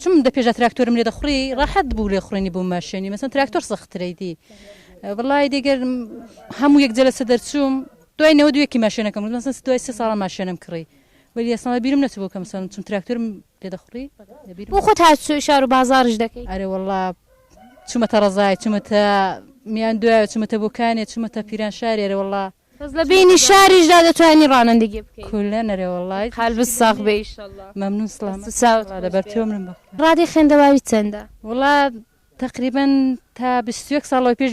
چون دە پێشا تراکتۆرم لێ دەخوڕی ڕاحەت بوو لێ خوڕینی بۆ ماشێنی مەسەن تراکتۆر سەختترەی دی وەڵای دەگەر هەموو یەک جەلەسە دەرچووم دوای 91 ماشێنەکەم مەسەن دوای سێ ساڵە ماشێنم کڕی. وەلی ئەسڵەن لەبیرم نەچوو کە مەسەلەن چون تراکتۆرم لێ دەخوڕی لەبیرم بۆ خۆت هاتوچۆی شار و بازاڕیش دەکەی؟ ئەرێ وەڵا چوومەتە ڕەزای چوومەتە میاندوایە چوومەتە بۆکانێ چوومەتە پیرانشارێ ئەرێ وەڵا. بەس لە بەینی شاریشدا دەتوانی ڕانەندگی بکەی؟ کولەن ئەرێ وەڵا. قالبت ساغ بێ ئیشەڵا. مەمنون سڵامەت دەست و چاوت خۆش لەبەر بێ. تۆ مرم بەخوا. ڕادەی خوێندەواریت چەندە؟ وەڵا تەقریبەن تا 21 ساڵ لەوەی پێش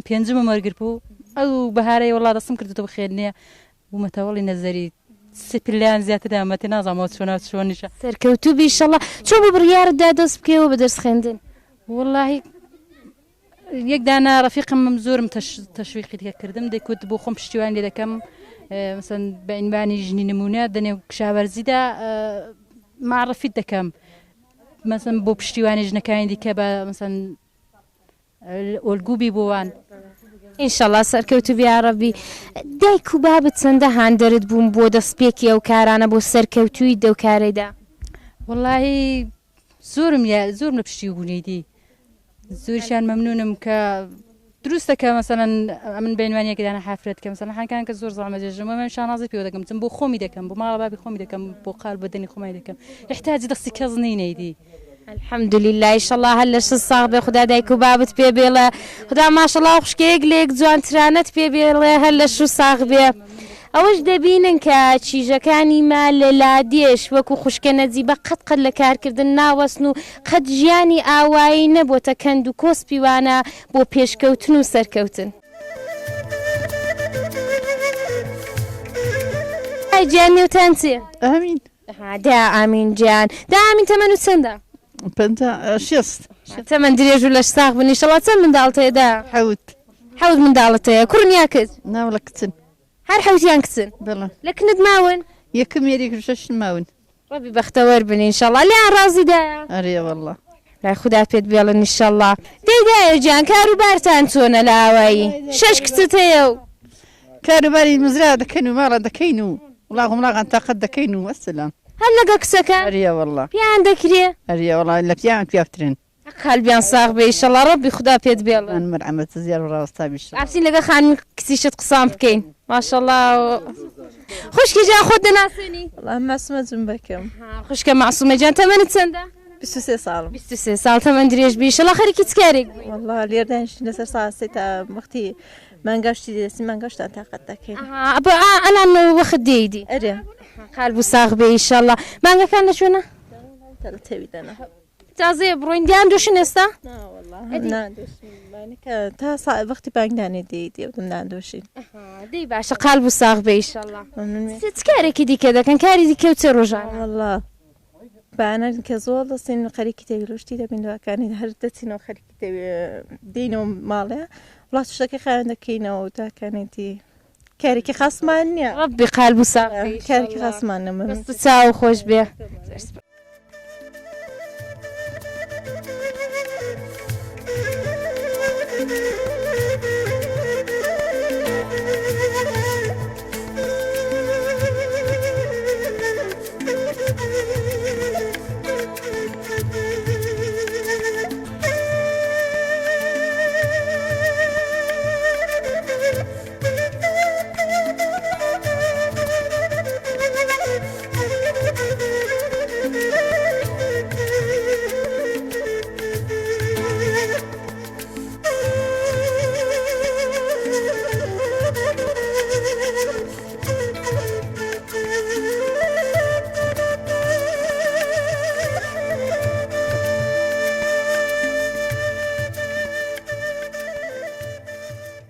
25مم وەرگرتبوو ئەو بەهارەی وەڵا دەستم کردووە بە خوێندنێ بوومەتە وەڵی نەزەری سێ پلەیان زیاتر دامەتێ نازانم ئەوە چۆنە چۆنیشە. سەرکەوتوو بی ئیشەڵا. چۆن بوو بڕیارت دا دەست بکەیەوە بە دەرس خوێندن؟ وەڵاهی یەک دانە ڕەفیقم زۆرم تەشویقی تێ کردم دەیکوت بۆ خۆم پشتیوانی لێ دەکەم مەسەن بە عینوانی ژنی نمونە دەنێو کشاوەرزیدا معرفیت دەکەم مەسەن بۆ پشتیوانی ژنەکانی دیکە بە مەسەن ئۆلگوو بی بۆ وان. ئینشەڵا سەرکەوتوبی یاڕەبی. دایک و بابت چەندە هاندەرت بوون بۆ دەستپێکی ئەو کارانە بۆ سەرکەوتوویت دەو کارەیدا؟ وەڵاهی زۆرم یا زۆرم لە پشتی بوونی دی زۆریشیان مەمنونم کە دروستە کە مەسەلەن ئەمن بەینوان یەک دانە حافرەت کە مەسەلەن حەکان کە زۆر زەحمەت دێژم وە من شانازی پێوە دەکەم چم بۆ خۆمی دەکەم بۆ ماڵە بابی خۆمی دەکەم بۆ قال بەدەنی خۆمانی دەکەم احتاجی دەستی کەس نینەیدی الحمدللە ئیشەڵا هەر لەشت ساغ بێ خودا دایک و بابت پێ بێڵێ خودا ماشەڵا ئەو خوشکەیەک لەیەک جوانترانەت پێ بێڵێ هەر لەش و ساغ بێ ئەوەش دەبینن کە چیژەکانی ما لە لادێش وەکو خوشکە نەجیبە قەت قەت لە کارکردن ناوەستن و قەت ژیانی ئاوایی نەبۆتە کەند و کۆسپی وانە بۆ پێشکەوتن و سەرکەوتن. گیان نێوتان چیە؟ ئامین. دا ئامین گیان. دا ئامین تەمەنت چەندە؟ پەنجا شێست. تەمەن درێژ و لەش ساغ بن ئیشەڵا. چەند منداڵت هەیە دا؟ حەوت. حەوت منداڵت هەیە کوڕن یا کچ؟ نا وەڵا کچن. هەر حەوتیان کچن؟ بەڵێ. لە کنت ماون؟ یەکم یەریک و شەشن ماون. ڕەبی بەختەوەر بن ئینشەڵا. لێیان ڕازی دایە؟ ئەرێ وەڵا. لای خودا پێت بێڵن ئیشەڵا. دەی دایە گیان کارو بارتان چۆنە لە ئاوایی؟ شەش کچت هەیە و. کارو باری مزرا دەکەین و ماڵان دەکەین و وڵاغ و مڵاغان تاقەت دەکەین و وەسەلام. هەر لەگە کچەکان؟ ئەرێ وەڵا. پێیان دەکرێ؟ ئەرێ وەڵا لە پیاوان پیاوترن. قەلبیان ساغ بێ ئیشەڵا ڕەبی خودا پێت بێڵێ. مەرحەمەت زیار و ڕاوەستا بی ئیشەڵا. با بچین لەگەڵ خانمی کچیشت قسان بکەین ماشەڵا خوشکی جان خۆت دەناسێنی؟ وەڵا مەعسومە جونبەکم. خوشکە مەعسومە جان تەمەنت چەندە؟ 23 ساڵم. 23 ساڵ تەمەن درێژ بی ئیشەڵا خەریکی چ کارێک بووی؟ وەڵا لێرە دانیشتین لەسەر ساعت سێ تا وەختی مانگاشتی دەستی مانگاشتان تاقەت دەکەین. ئەها ئە ئەلان وەخت دێیدی؟ ئەرێ. قالب و ساغ بێ ئیشەڵا. مانگەکان لە کوێنە؟ تەویلەنە. تازەیە بڕۆین دیان دوشن ئێستا؟ تا وەختی بانگدانێ دێی دێ نادۆشین. دەی باشە قالب و ساغ بێ ئیشەڵا. چ کارێکی دیکە دەکەن؟ کاری دیکە و چێ ڕۆژانە؟ وەڵا بانەن کە زۆر دەستین خەریکی تەویلوشتی دەبین دواکانی هەر دەچینەوە خەریکی دێینەوە ماڵێ وڵات شتەکە خاوێن دەکەینەوە و تاکانێتی کارێکی خاسمان نییە. ڕەبی قالب و ساغ بێ کارێکی خاسمان نییە. دەست و چاو خۆش بێ.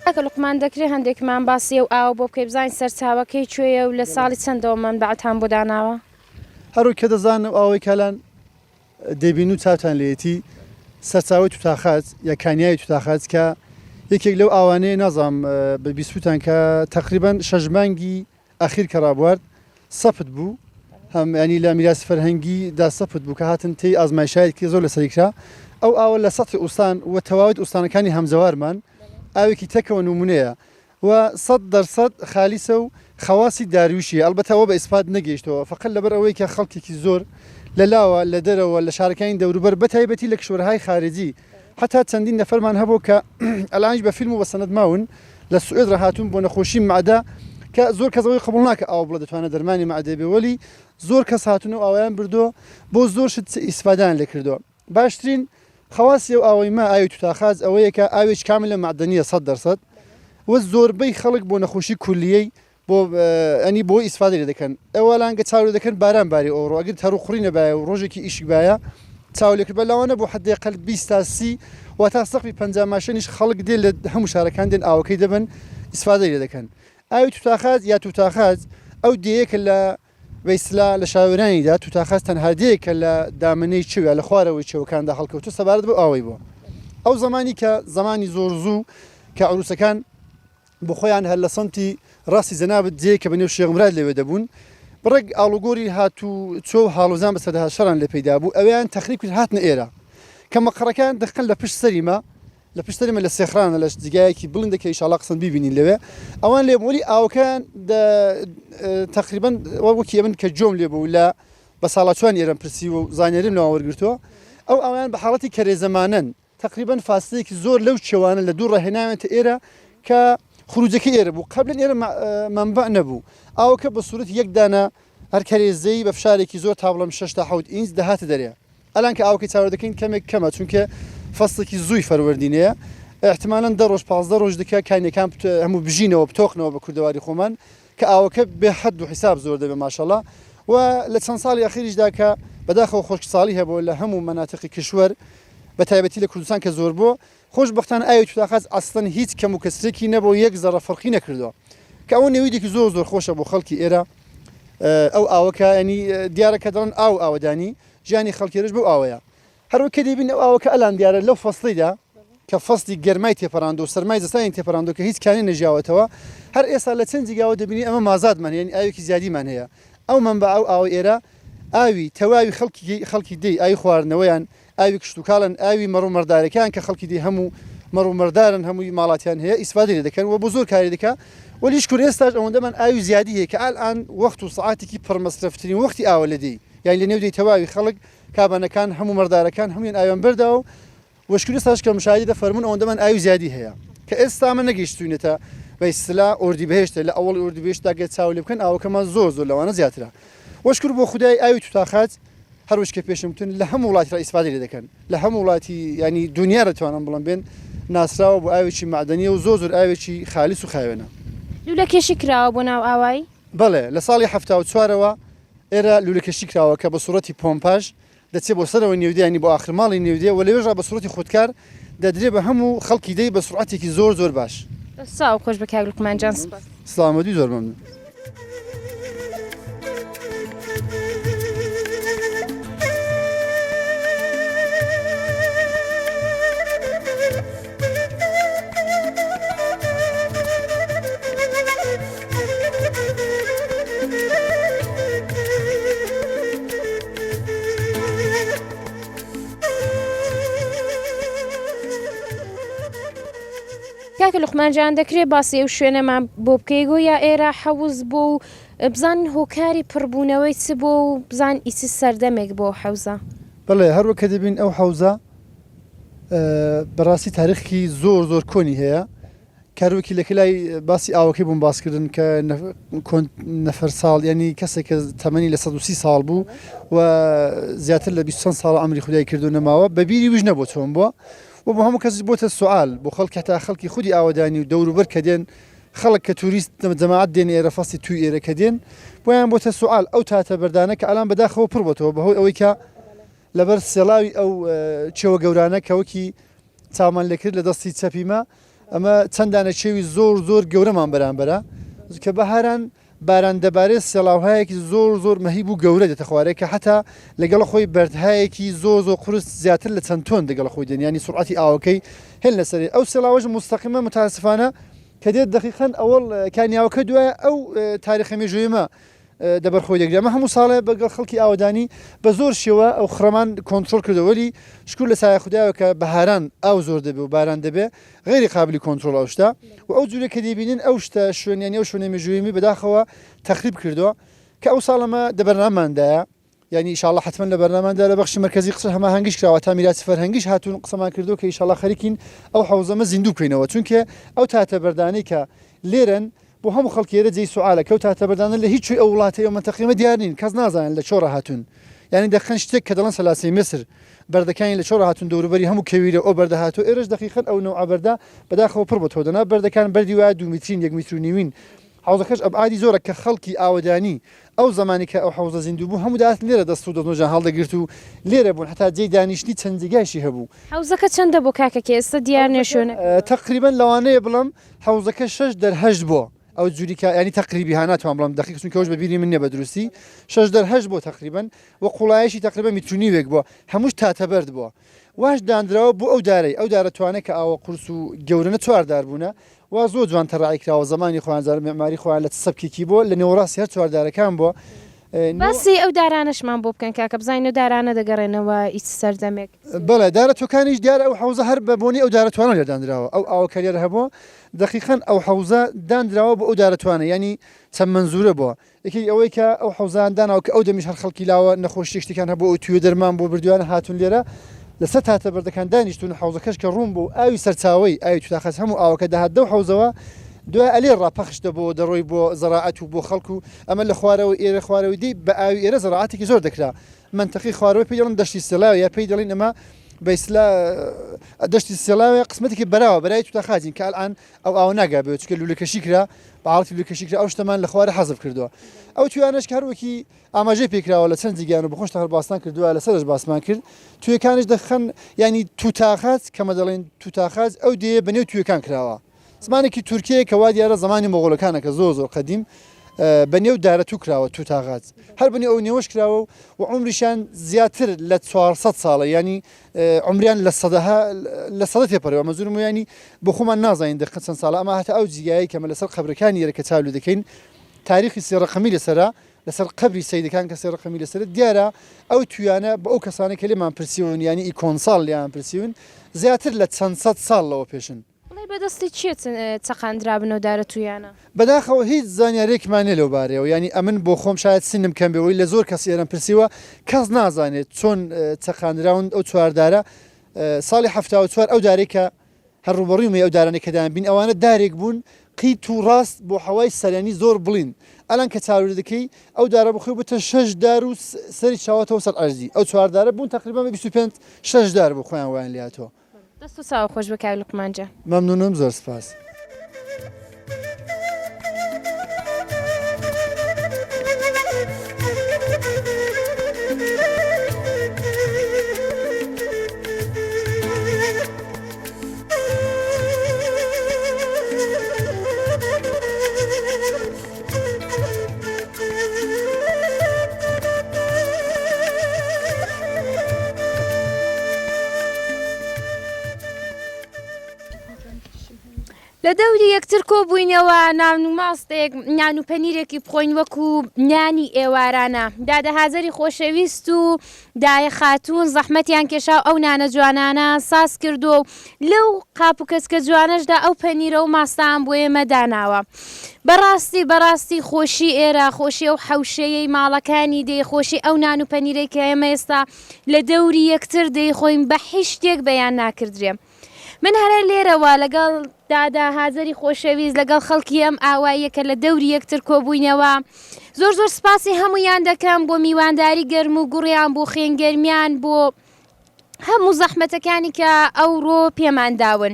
کاکە لوقمان دەکرێ هەندێکمان باسی ئەو ئاوە بۆ بکەی بزانین سەرچاوەکەی کوێیە و لە ساڵی چەندەوە مەنبەعتان بۆ داناوە؟ هەروەک کە دەزانن ئەو ئاوەی کالان دەیبین و چاوتان لێیەتی سەرچاوەی توتاخاج یا کانیاوی توتاخاج کە یەکێک لەو ئاوانەیە نازانم بە بیستوتان کە تەقریبەن شەش مانگی ئەخیر کە ڕابوارد سەپت بوو هەم ینی لە میراسی فەرهەنگی دا سەپت بوو کە هاتن تێی ئازمایشایت کرد زۆر لەسەری کرا ئەو ئاوە لە سەتحی ئوستان و تەواویت ئوستانەکانی هەمجەوارمان ئاوێکی تەکەوە نمونەیە و 100% خالیسە و خەواسی دارویشی ئەلبەتە ئەوە بە ئیسپات نەگەیشتەوە فەقەت لەبەر ئەوەی کە خەڵکێکی زۆر لە لاوە لە دەرەوە لە شارەکانی دەوروبەر بە تایبەتی لە کشوەرهای خارجی حەتا چەندین نەفەرمان هەبوو کە ئەلانیش بە فیلم و بە سەنەد ماون لە سوئێد ڕا هاتوون بۆ نەخۆشی مەعدە. کە زۆر کەس ئەوەی قبوڵ ناکە ئاو بڵێ دەتوانێت دەرمانی مەعدە بێ وەلی زۆر کەس هاتون و ئاویان بردووە بۆ زۆر شت ئیسفادەیان لێ کردووە باشترین خەواسی ئەو ئاوەی مە ئاوی توتاخاج ئەوەیە کە ئاوێکی کامل مەعدەنیە 100% و زۆربەی خەڵک بۆ نەخۆشی کولیەی بۆ ئەنی بۆ ئیسفادە لێ دەکەن ئەوە لانگە چاو لێ دەکەن باران باری ئەوڕۆ ئەگر تەڕ و قوڕی نەبایە و ڕۆژێکی ئیشک بایە چاو لێ کرد بە لەوانە بۆ حدێ قەل 20 تا 30 واتا سەقفی 50 ماشێنیش خەڵک دێ لە هەموو شارەکان دێن ئاوەکەی دەبن ئیسفادە لێ دەکەن ئاوی توتاخاج یا توتاخاج ئەو دێیە کە لە وەیسلا لە شاوێرانیدا توتاخاج تەنها دێیە کە لە دامەنەی چێو یا لە خوارەوەی چێوەکاندا هەڵکەوتوو سەبارەت بەو ئاوەی بۆ ئەو زەمانی کە زەمانی زۆر زوو کە عروسەکان بۆ خۆیان هەر لە سەمتی ڕاستی جەنابت جێ کە بە نێو شێخ مراد لەوێ دەبوون بڕێک ئاڵوگۆری هات و چۆ و هاڵوزان بە سەدەها شەڕان لێ پەیدا بوو ئەویان تەخریب کرد هاتنە ئێرە کە مەقەڕەکان دەقن لە پشت سەریمە لە پشت سەریمە لە سێخرانە لە جگایەکی بڵندە کە ئیشاڵا قسەن بیبینین لەوێ ئەوان لێ بوون وەلی ئاوەکەیان تەقریبەن وەکی ئەمن کە جۆم لێ بوو لە بە ساڵاچوان ئێرەم پرسی و زانیاریم لەوان وەرگرتووە ئەو ئاویان بە حاڵەتی کەرێزەمانەن تەقریبەن فاسلەیەکی زۆر لەو کێوانە لە دوورڕا هێناوێنتە ئێرە کە خروجەکەی ئێرە بوو قەبلەن ئێرە مەنبەع نەبوو ئاوەکە بە سورەتی یەک دانە هەر کەرێزەی بە فشارێکی زۆر تا بڵێم شەش تا حەوت ئینج دەهاتە دەرێ ئەلان کە ئاوەکەی چاوەڕێ دەکەین کەمێک کەمە چونکە فەسڵێکی زووی فەروەردینەیە احتمالاً دە ڕۆژ 15 ڕۆژ دکە کانیەکان هەموو بژینەوە بتۆقنەوە بە کوردەواری خۆمان کە ئاوەکە بێ حەد و حیساب زۆر دەبێ ماشەڵا و لە چەند ساڵی ئەخیریشدا کە بەداخەوە خۆشکساڵی هەبوو لە هەموو مەناتقی کشوەر بە تایبەتی لە کوردستان کە زۆر بووە خۆش بەختانە ئاوی توتاخاج ئەسڵەن هیچ کەم و کەسرێکی نەبوو یەک زەڕە فەرقی نەکردووە کە ئەوە نەویدێکی زۆر زۆر خۆشە بۆ خەڵکی ئێرە ئەو ئاوەکە ینی دیارە کە دەڵێن ئاو ئاوەدانی ژیانی خەڵکێرش بەو ئاوەیە هەروەک کە دەیبین ئەو ئاوە کە ئەلان دیارە لەو فەسڵیدا کە فەسڵی گەرمای تێپەراندو و سەرمای زستانی تێپەراندو کە هیچ کانێ نەژیاوەتەوە هەر ئێستا لە چەند جیگاوە دەبینی ئەمە مازادمان هەیە یانی ئاوێکی زیادیمان هەیە ئەو مەنبەع ئەو ئاوەی ئێرە ئاوی تەواوی خەڵکی خەڵکی دێی ئاوی خواردنەوەیان ئاوی کشتوکاڵن ئاوی مەڕ و مەڕدارەکان کە خەڵکی دێ هەموو مەڕ و مەڕدارن هەمووی ماڵاتیان هەیە ئیسفادەی لێ دەکەن و بۆ زۆر کاری دەکا وەلی شکور ئێستاش ئەوەندەمان ئاوی زیادی هەیە کە ئالان وەخت و سەعاتێکی پڕ مەسرەفترین وەختی ئاوە لە دێی یانی لە نێو دێی تەواوی خەڵک کابانەکان هەموو مەڕدارەکان هەموویان ئاویان بەرداوە و وشکور ئێستاش کە مشاهیدە دەفەرموون ئەوەندەمان ئاوی زیادی هەیە کە ئێستا ئەمە نەگەیشتوینەتە بە ئیستلا ئۆردیبهێشتە لە ئەوەڵی ئۆردیبهێشتدا گەر چاو لێ بکەن ئاوەکەمان زۆر زۆر لەوانە زیاترە وشکور بۆ خودای ئاوی توتاخاج هەر وشکە پێشم وتن لە هەموو وڵاتی ڕا ئیسفادەی لێ دەکەن لە هەموو وڵاتی ینی دنیا دەتوانم بڵم بێن ناسراوە بۆ ئاوێکی مەعدەنیە و زۆر زۆر ئاوێکی خالیس و خاوێنە. لولە کێشی کراوە بۆ ناو ئاوایی؟ بەڵێ لە ساڵی 74ەوە ئێرە لولەکێشی کراوە کە بە سوڕەتی پۆمپاژ دەچێ بۆ سەرەوەی نێودێ یانی بۆ ئاخر ماڵی نێودێ و لەوێشڕا بە سوڕەتی خودکار دەدرێ بە هەموو خەڵکی دێی بە سوڕعەتێکی زۆر زۆر باش. سڵاو خۆش بێ کاک لوقمان جان سپاس. سڵامەت بی زۆر مەمنون. کاکە لوقمان جان دەکرێ باسی ئەو شوێنەمان بۆ بکەی گۆیا ئێرە حەوز بۆ و بزان هۆکاری پڕبوونەوەی چ بۆ و بزان ئی چ سەردەمێک بۆ حەوزە؟ بەڵێ هەروەک کە دەبین ئەو حەوزە بەڕاستی تاریخکی زۆر زۆر کۆنی هەیە کاروەکی لەکە لای باسی ئاوەکەی بووم باس کردن کە کۆن نەفەر ساڵ یعنی کەسێک کە تەمەنی لە 130 ساڵ بوو و زیاتر لە 20 ساڵ ئەمری خودای کردو نەماوە بە بیری ویش نەبوو چۆن بووە و بۆ هەموو کەس بۆتە سوال بۆ خەڵک هەتا خەڵکی خودی ئاوەدانی و دەوروبەر کە دێن خەڵک کە توریست جەماعەت دێن ئێرە فەسی توی ئێرە کە دێن بۆیان بۆتە سوال ئەو تاتە بەردانە کە ئەلان بەداخەوە پڕ بۆتەوە بەهۆی ئەوەی کە لەبەر سێڵاوی ئەو چێوە گەورانە کە وەکی چاومان لێکرد لە دەستی چەپیمە ئەمە چەند دانە کێوی زۆر زۆر گەورەمان بەرامبەرە کە بەهاران باران دەبارێت سێڵاوهایەکی زۆر زۆر مەهیب و گەورە دێتە خوارێ کە حتا لەگەڵ خۆی بەردهایەکی زۆر زۆر قورس زیاتر لە چەند تۆن دەگەڵ خۆی دێن ینی سرعەتی ئاوەکەی هێن لەسەری ئەو سێڵاوەش مستەقیمە متاسفانە کە دێت دقیقەن ئەوەڵ کانیاوەکە دوای ئەو تاریخە مێژوویمە دەبەر خۆی دەگرێ ئەمە هەموو ساڵێ بەگەڵ خەڵکی ئاوەدانی بە زۆر شێوە ئەو خڕەمان کۆنترۆڵ کردووە وەلی شکور لە سایە خودایەوە کە بەهاران ئاو زۆر دەبێ و باران دەبێ غەیری قابلی کۆنترۆڵ ئەو شتە و ئەو جورە کە دەیبینن ئەو شتە شوێن یانی ئەو شوێنە مێژوویەمی بەداخەوە تەخریب کردووە کە ئەو ساڵ ئەمە دە بەرنامەماندایە یانی ئیشاڵڵا حەتمەن لە بەرنامەماندا لە بەخشی مەرکەزی قسە هەماهەنگیش کراوە تا میراتی فەرهەنگیش هاتوون قسەمان کردووە کە ئیشاڵڵا خەریکین ئەو حەوزەمە زیندوو بکەینەوە چونکە ئەو تاتە بەردانەی کە لێرەن. بۆ هەموو خەڵکی ئێرە جێی سوعالە کەو تاتە بەردانە لە هیچ کوێی ئەو وڵاتەی ئەو مەنتەقەی ئێمە دیار نین کەس نازانێت لە کوێڕا هاتوون یانی دەقیقەن شتێک کە دەڵێن سەلاسەی میسر بەردەکانی لە کوێڕا هاتوون دەوروبەری هەموو کەویرە ئەو بەردە هاتووە ئێرەش دەقیقەن ئەو نەوعە بەردە بەداخەوە پڕ بۆتەوە دەنا بەردەکان بەردی وایە دوو میترین یەک میتر و نیوین حەوزەکەش ئەبعادی زۆرە کە خەڵکی ئاوەدانی ئەو زەمانی کە ئەو حەوزە زیندوو بوو هەموو دەهاتن لێرە دەست و دەستنوێژیان هەڵدەگرت و لێرە بوون هەتا جێی دانیشتنی چەند جێگایشی هەبوو. حەوزەکە چەندە بۆ کاکە کە ئێستا دیار نیە شوێنەکەی؟ تەقریبەن لەوانەیە بڵێم حەوزەکە شەش دەر هەشت بۆ ئەو جوری کە یانی تەقریبی ها ناتوانم بڵێم دەقیق چونکە ئەوش بە بیری من نیە بە دروستی شەش دەر هەشت بۆ تەقریبەن و قوڵایەشی تەقریبەن میتر و نیوێک بووە هەمووش تاتە بەرد بووە واش داندراوە بۆ ئەو دارەی ئەو دارە توانە کە ئاوە قورس و گەورەنە چوار دار بوونە وا زۆر جوان تەڕاعی کراوە زەمانی خۆیان زار معماری خۆیان لە چ سەبکێکی بووە لە نێوەڕاستی هەر چوار دارەکان بووە باسی ئەو دارانەشمان بۆ بکەن کاکە بزانین ئەو دارانە دەگەڕێنەوە ئی چ سەردەمێک. بەڵێ دارە تۆکانیش دیارە ئەو حەوزە هەر بە بۆنەی ئەو دارە توانە لێ داندراوە ئەو ئاوە کە لێرە هەبووە دەقیقەن ئەو حەوزە داندراوە بۆ ئەو دارە توانە یانی چەند مەنزورە بووە یەکێک ئەوەی کە ئەو حەوزەیان داناوە کە ئەو دەمیش هەر خەڵکی لاوە نەخۆشیەک شتێکیان هەبوو ئەو توێ دەرمان بۆ بردویانە هاتوون لێرە لەسەر تاتە بەردەکان دانیشتوون حەوزەکەش کە ڕوون بوو ئاوی سەرچاوەی ئاوی توتاخەس هەموو ئاوەکە دەهات دەو حەوزەوە دوای ئەلێ ڕا پەخش دەبۆوە دەڕۆی بۆ زەراعەت و بۆ خەڵک و ئەمە لە خوارەوەی ئێرە خوارەوەی دی بە ئاوی ئێرە زەراعەتێکی زۆر دەکرا مەنتەقەی خوارەوەی پێی دەڵێن دەشتی سێلاوێ یا پێی دەڵێن ئەمە بە ئیستلا دەشتی سێلاوێ قسمەتێکی بەراوە بەرای توتاخاجین کە ئەلئان ئەو ئاوە ناگا بێت چونکە لولەکەشی کرا بە حاڵەتی لولەکەشی کرا ئەو شتەمان لە خوارە حەزف کردووە ئەو تویانەش کە هەروەکی ئاماژەی پێکراوە لە چەند جیگان و بەخۆشتان هەر باستان کردووە لەسەرش باسمان کرد توێکانیش دەخەن ینی توتاخاج کەمە دەڵێن توتاخاج ئەو دێیە بەنێو توێکان کراوە زمانێکی تورکیە کە وا دیارە زمانی مۆغۆلەکانە کە زۆر زۆر قەدیم بە نێو دارە تو کراوە توتاغاج هەر بەنێو ئەو نێوەش کراوە و عومریشیان زیاتر لە 400 ساڵە ینی عومریان لە سەدەها لە سەدە تێپەڕیوە مەزورم ینی بۆ خۆمان نازانین دقە چەند ساڵە ئەمە هەتا ئەو جیگایەی کەمە لەسەر قەبرەکانی ئێرە کە چاو لێ دەکەین تاریخی سێ ڕەقەمی لەسەرە لەسەر قەبری سەیدەکان کە سێ ڕەقەمی لەسەرە دیارە ئەو تویانە بە ئەو کەسانەی کە لێمان پرسیون یانی ئیکۆنساڵ لێیان پرسیون زیاتر لە چەند سەد ساڵ لەوە پێشن. بڵێی بە دەستی کێ چەقاندرابن ئەو دارە توویانە؟ بەداخەوە هیچ زانیارێکمان نیە لەو بارەیەوە یانی ئەمن بۆ خۆم شایەد سنم کەم بێ وەی لە زۆر کەس ئێرەم پرسیوە کەس نازانێت چۆن چەقاندراون ئەو چوار دارە ساڵی 74 ئەو دارەی کە هەر ڕووبەڕووی ئەو دارانەی کە دەیانبین ئەوانە دارێک بوون قیت و ڕاست بۆ حەوای سەرانی زۆر بڵین ئەلان کە چاوی دەکەی ئەو دارە بخۆی بتە شەش دار و سەری چاوەتەوە سەر عەرزی ئەو چوار دارە بوون تقریبا بە 25 شەش دار بوو خۆیان وایان لێهاتووە. دەست و چاوت خۆش بێ کاک لوقمان جان. مەمنونم زۆر سپاس. لە دەوری یەکتر کۆبووینەوە نان و ماستێک نان و پەنیرێکی بخۆین وەکو نانی ئێوارانە دادە هازەری خۆشەویست و دایە خاتوون زەحمەتیان کێشا و ئەو نانە جوانانە ساز کردووە و لەو قاپ و کەچکە جوانەشدا ئەو پەنیرە و ماستان بۆ ئێمە داناوە. بەڕاستی بەڕاستی خۆشی ئێرە، خۆشی ئەو حەوشەیەی ماڵەکانی دێ، خۆشی ئەو نان و پەنیرەی کە ئێمە ئێستا لە دەوری یەکتر دەیخۆین بە هیچ شتێک بەیان ناکردرێ. من هەرە لێرەوە لەگەڵ دادا هاجەری خۆشەویست لەگەڵ خەڵکی ئەم ئاواییە کە لە دەوری یەکتر کۆبووینەوە زۆر زۆر سپاسی هەموویان دەکەم بۆ میوانداری گەرم و گوڕیان بۆ خوێنگەرمیان بۆ هەموو زەحمەتەکانی کە ئەوڕۆ پێمان داون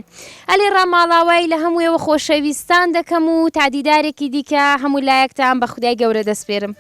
ئەلێ ڕاماڵاوای لە هەموویەوە خۆشەویستان دەکەم و تا دیدارێکی دیکە هەموو لایەکتان بە خودای گەورە دەسپێرم.